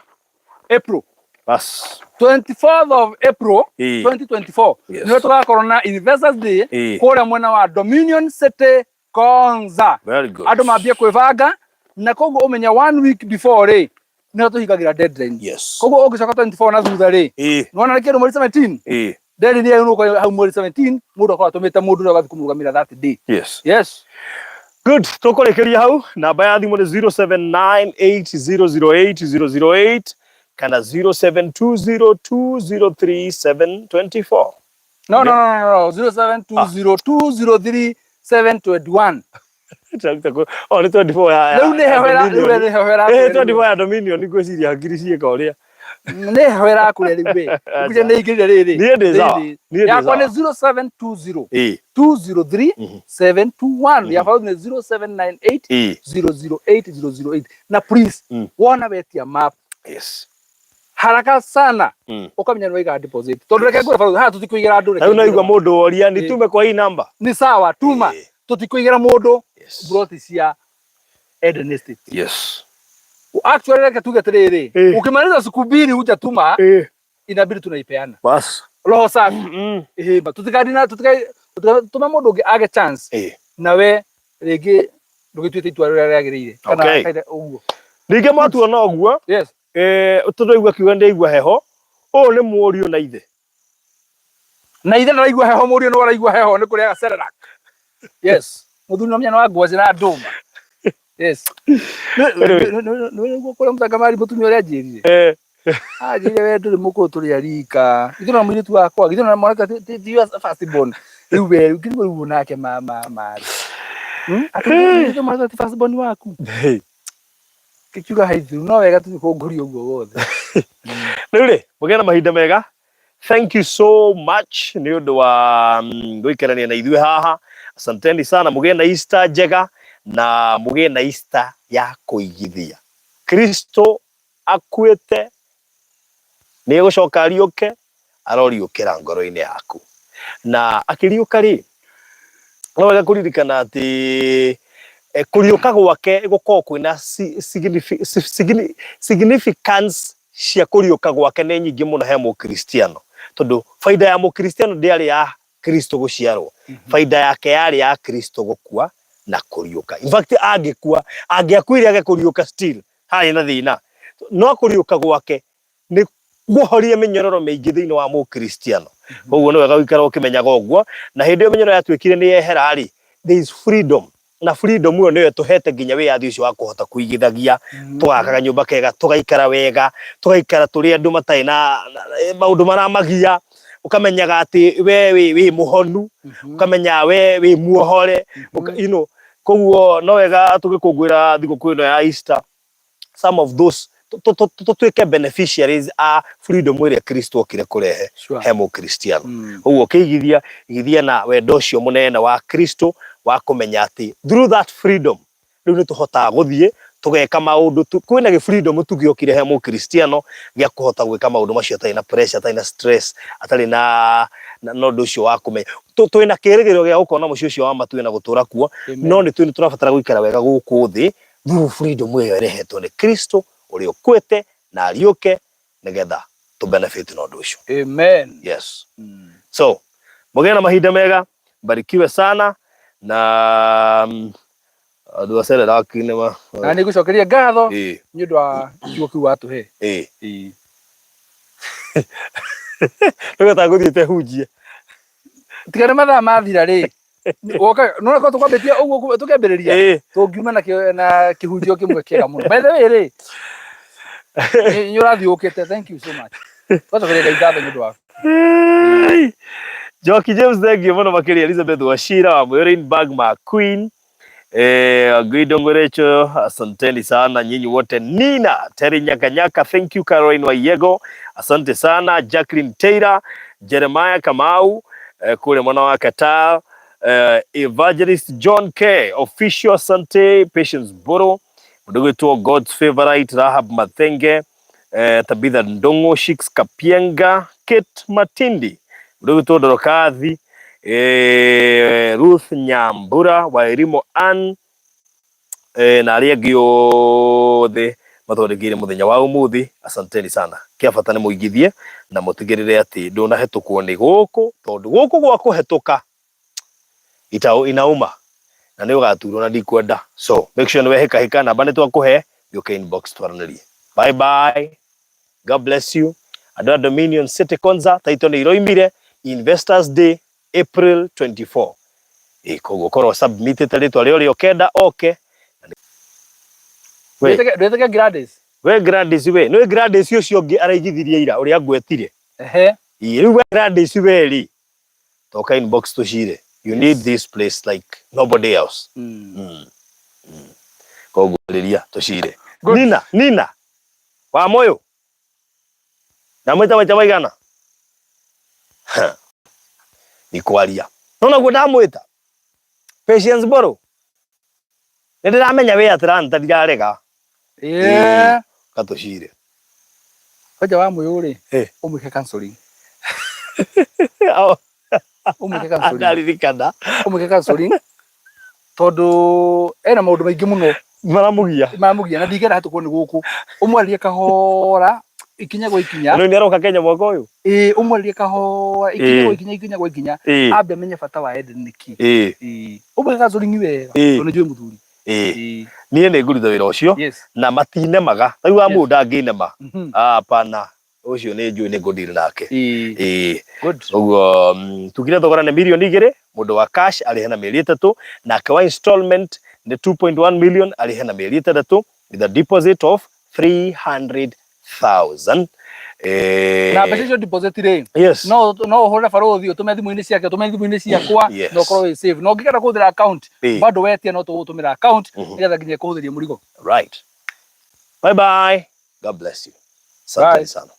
April. Bas. 24th of April 2024 nĩho tũgakorwo na Investors Day kũrĩa mwena wa Dominion City Konza. Very good. Andũ mambie kwĩbanga, na koguo ũmenye one week before rĩ, nĩho tũhingagĩra deadline. Koguo ũngĩcoka 24 na thutha rĩ, nĩwona nĩ kĩndũ mweri 17, deadline ĩyo nĩũgũkorwo hau mweri 17, mũndũ akorwo atũmĩte mũndũ ũrĩa ũgathiĩ kũmũrũgamĩrĩra that day. Yes. Good. Tũkũrĩkĩria hau. Namba ya thimũ nĩ 0798008008 kana 0720203724. No, no, no, no, no. 0720203721. Oh, nĩ 24 ya Rĩu nĩ heho ya ĩra- rĩu Dominion. nĩ heho ĩrakũrĩa Eh, rĩu. 24 ya Dominion ngwĩciria hakiri ciĩka ũrĩa. Nĩ heho ĩrakũrĩa rĩu we. Ngwĩciria nĩ ingĩrire rĩrĩ. Niĩ ndĩ sawa. Rĩrĩ. Niĩ ndĩ Yakwa nĩ sawa. 0720 203 721. Ya Farouk nĩ 0798 008 008. Na please, wona wetia map haraka sana, ũkamenya nĩ waiga deposit, tondũ reke ngwĩre Farouk, haha tũtikũigĩra andũ, reke Rĩu naigua ngwĩre. mũndũ woria nitume kwa hii namba. Nĩ sawa, tuma. Tũtikũigĩra mũndũ broti cia Eden Estate. Actually, reke tuge atĩrĩrĩ, ukimaliza siku 2 hujatuma, inabidi tunaipeana. Bas. Roho safi. Ĩhĩmba tutikadina tutikatũme mũndũ ũngĩ age chance, nawe rĩngĩ ndũgĩtuĩte itua rĩrĩa rĩagĩrĩire kana kaida ũguo. Ningĩ mwatuona ũguo, tondũ aigua akiuga ndĩaigua heho, ũyũ nĩ mũriũ na ithe. Na ithe ndaraigua heho, mũriũ nĩ araigua heho nĩ kũrĩaga Cerelac. Yes, mũthuri no menya wa ngwacĩ na ndũma. Yes. Anyway. Nĩguo kũrĩa mũtangamari mũtumia ũrĩa anjĩrire, anjĩrire, "We ndũrĩ mũkũrũ, tũrĩ a rika ithuĩ na mũirĩtu wakwa, githĩ na mwanake ti your first born rĩu we rĩu kĩrĩgwo rĩu nake ma atĩ mwanake ti first born waku." Hey. Kĩkiuga haithiru no wega tũtikũngũria ũguo wothe. Rĩu rĩ, mũgĩe na mahinda mega. Thank you so much nĩ ũndũ wa gũikarania na ithuĩ haha. Asanteni sana, mũgĩe na Easter njega na mũgĩe na Easter ya kũigithia. Kristo akuĩte, nĩ egũcoka ariũke, aroriũkĩra ngoro-inĩ yaku. Na akĩriũka rĩ, no wega kũririkana atĩ kũriũka gwake gũkoragwo kwĩna significance cia kũriũka gwake nĩ nyingĩ mũno he mũkristiano, tondũ baida ya mũkristiano ndĩarĩ ya Kristo gũciarwo, baida yake yarĩ ya Kristo gũkua na kũriũka. In fact, angĩkua, angĩakuire age kũriũka, still harĩ na thĩna, no kũriũka gwake nĩ kuohoria mĩnyororo mĩingĩ thĩinĩ wa mũkristiano. Koguo nĩ wega gũikara ũkĩmenyaga ũguo, na hĩndĩ ĩyo mĩnyororo yatuĩkire nĩ yehera rĩ, there is freedom, na freedom ĩyo nĩyo ĩtũhete nginya wĩyathi ũcio wa kũhota kũigithagia, tũgaka kanyũmba kega, tũgaikara wega, tũgaikara tũrĩ andũ matarĩ na maũndũ maramagia, ũkamenyaga atĩ we wĩ mũhonu, ũkamenya we wĩ muohore, koguo no wega tũgĩkũngũĩra thigũkũ ĩno ya Easter, some of those tũtuĩke beneficiaries a freedom ĩrĩa Kristo okire kũrehe he mũkristiano. Ũguo ũkĩigithia, igithia na wendo ũcio mũnene wa Kristo wa kũmenya atĩ through that freedom rĩu nĩ tũhotaga gũthiĩ tũgeka maũndũ, kwĩna gĩ freedom tu gĩokire he mũkristiano gĩa kũhota gwĩka maũndũ macio atarĩ na pressure, atarĩ na stress, atarĩ na ũndũ ũcio wa kũmenya twĩna kĩĩrĩgĩrĩro gĩa gũkona mũciĩ ũcio wa matuĩ na gũtũra kuo, no nĩ tũrabatara gũikara wega gũkũ thĩ through freedom ĩyo ĩrehetwo nĩ Kristo ũrĩa ũkuĩte na ariũke, nĩgetha tũ benefit na ũndũ ũcio. Amen. Yes. So mũgĩe na mahinda mega, mbarikiwe sana na Andũ a Cerelac nĩ ma Na nĩ ngũcokeria ngatho nĩ ũndũ wa kiugo kĩu watũhe. Ĩĩ. Rĩu ta ngũthiĩte hunjie. Tiga nĩ mathaa mathira rĩ, woka nona ko tũkwambĩtie ũguo tũkĩambĩrĩria tũngiuma na na kĩhunjio kĩmwe kĩega mũno. By the way rĩ, nĩ ũrathiĩ ũkĩte, thank you so much. Twacokeria Ngai ngatho nĩ ũndũ waku. Njoki James, thank you mũno makĩria. Elizabeth Wachira wa Moyo Bag ma Queen. Guido Ngwerecho, asanteni sana nyinyi wote. Nina Terry Nyakanyaka, thank you. Caroline Wayego, asante sana. Jacqueline Taylor, Jeremiah Kamau, kule mwana wa Qatar, Evangelist John K official, asante. Patience Boro, mdogo God's favorite, Rahab Mathenge, Tabitha Ndongo, Shix Kapienga, Kate Matindi, mdogo Dorokathi, Ruth Nyambura, Wairimo Ann, na arĩa angĩ othe mathondekeire mũthenya wa ũmũthĩ, asanteni sana. Kĩa bata nĩ mũigithie na mũtigĩrĩre atĩ ndũnahetũkwo nĩ gũkũ, tondũ gũkũ gwa kũhetũka itao inauma na nĩ ũgaturwo na ndikwenda. So make sure nĩ wehĩkahĩka, namba nĩ twakũhe, yũke inbox twaranĩrie. Bye bye, God bless you. Andũ a Dominion City Konza, taito nĩ iroimire Investors Day April 24. Koguo korwo submitĩte rĩtwa rĩa ũrĩa ũkenda oke. We. Ndwĩtĩke Gladys. We Gladys, we nĩ Gladys ũcio ũngĩ araigithirie ira ũrĩa ngwetire. Ehe. Rĩu we Gladys, we rĩ, toka inbox tũcire. You need this place like nobody else. Koguo rĩria tũcire. Good. Nina Nina wa moyo ndamwĩta maita maigana ni kwaria no naguo ndamwĩta Patience Boro, nĩ ndĩramenya wĩ Atlanta, ndirarega. Gatũcire. Kwanja wa mũyũ rĩ, ũmwĩke counseling. Ũmwĩke counseling. Ndaririkana. Ũmwĩke counseling tondũ ena maũndũ maingĩ mũno maramũgia. Maramũgia na ndingĩenda hatũkwo nĩ gũkũ. Ũmwarĩrie kahora ikinya gwa ikinya. Rĩu nĩ aroka Kenya mwaka ũyũ. Ĩĩ, ũmwarĩrie kahora ikinya gwa ikinya, ikinya gwa ikinya, ambe amenye bata wa Eden nĩ kĩ. Ĩĩ, ũmwĩke counseling wega tondũ nĩ njũĩ mũthuri. Niĩ nĩ ngũruta wĩra ũcio. Na matinemaga rĩu wa mũndũ ndangĩnema. Hapana, ũcio nĩ njũĩ nĩ ngũdeal nake. Good. Ũguo tugire thogora nĩ mirioni 2, mũndũ wa cash arĩhe na mĩeri 3, nake wa installment nĩ 2.1 million, arĩhe na mĩeri 6 with a deposit of 300,000. Na mbeca icio deposit rĩ, no ũhũrĩre barũthi, ũtũme thimũ-inĩ ciake, ũtũme thimũ-inĩ ciakwa, na ũkorwo wĩ safe. Na ũngĩkenda kũhũthĩra account, bado wetia no tũgũtũmĩra account nĩgetha nginya ĩkũhũthĩrie mũrigo. Right, bye bye, God bless you, asante Bye. sana.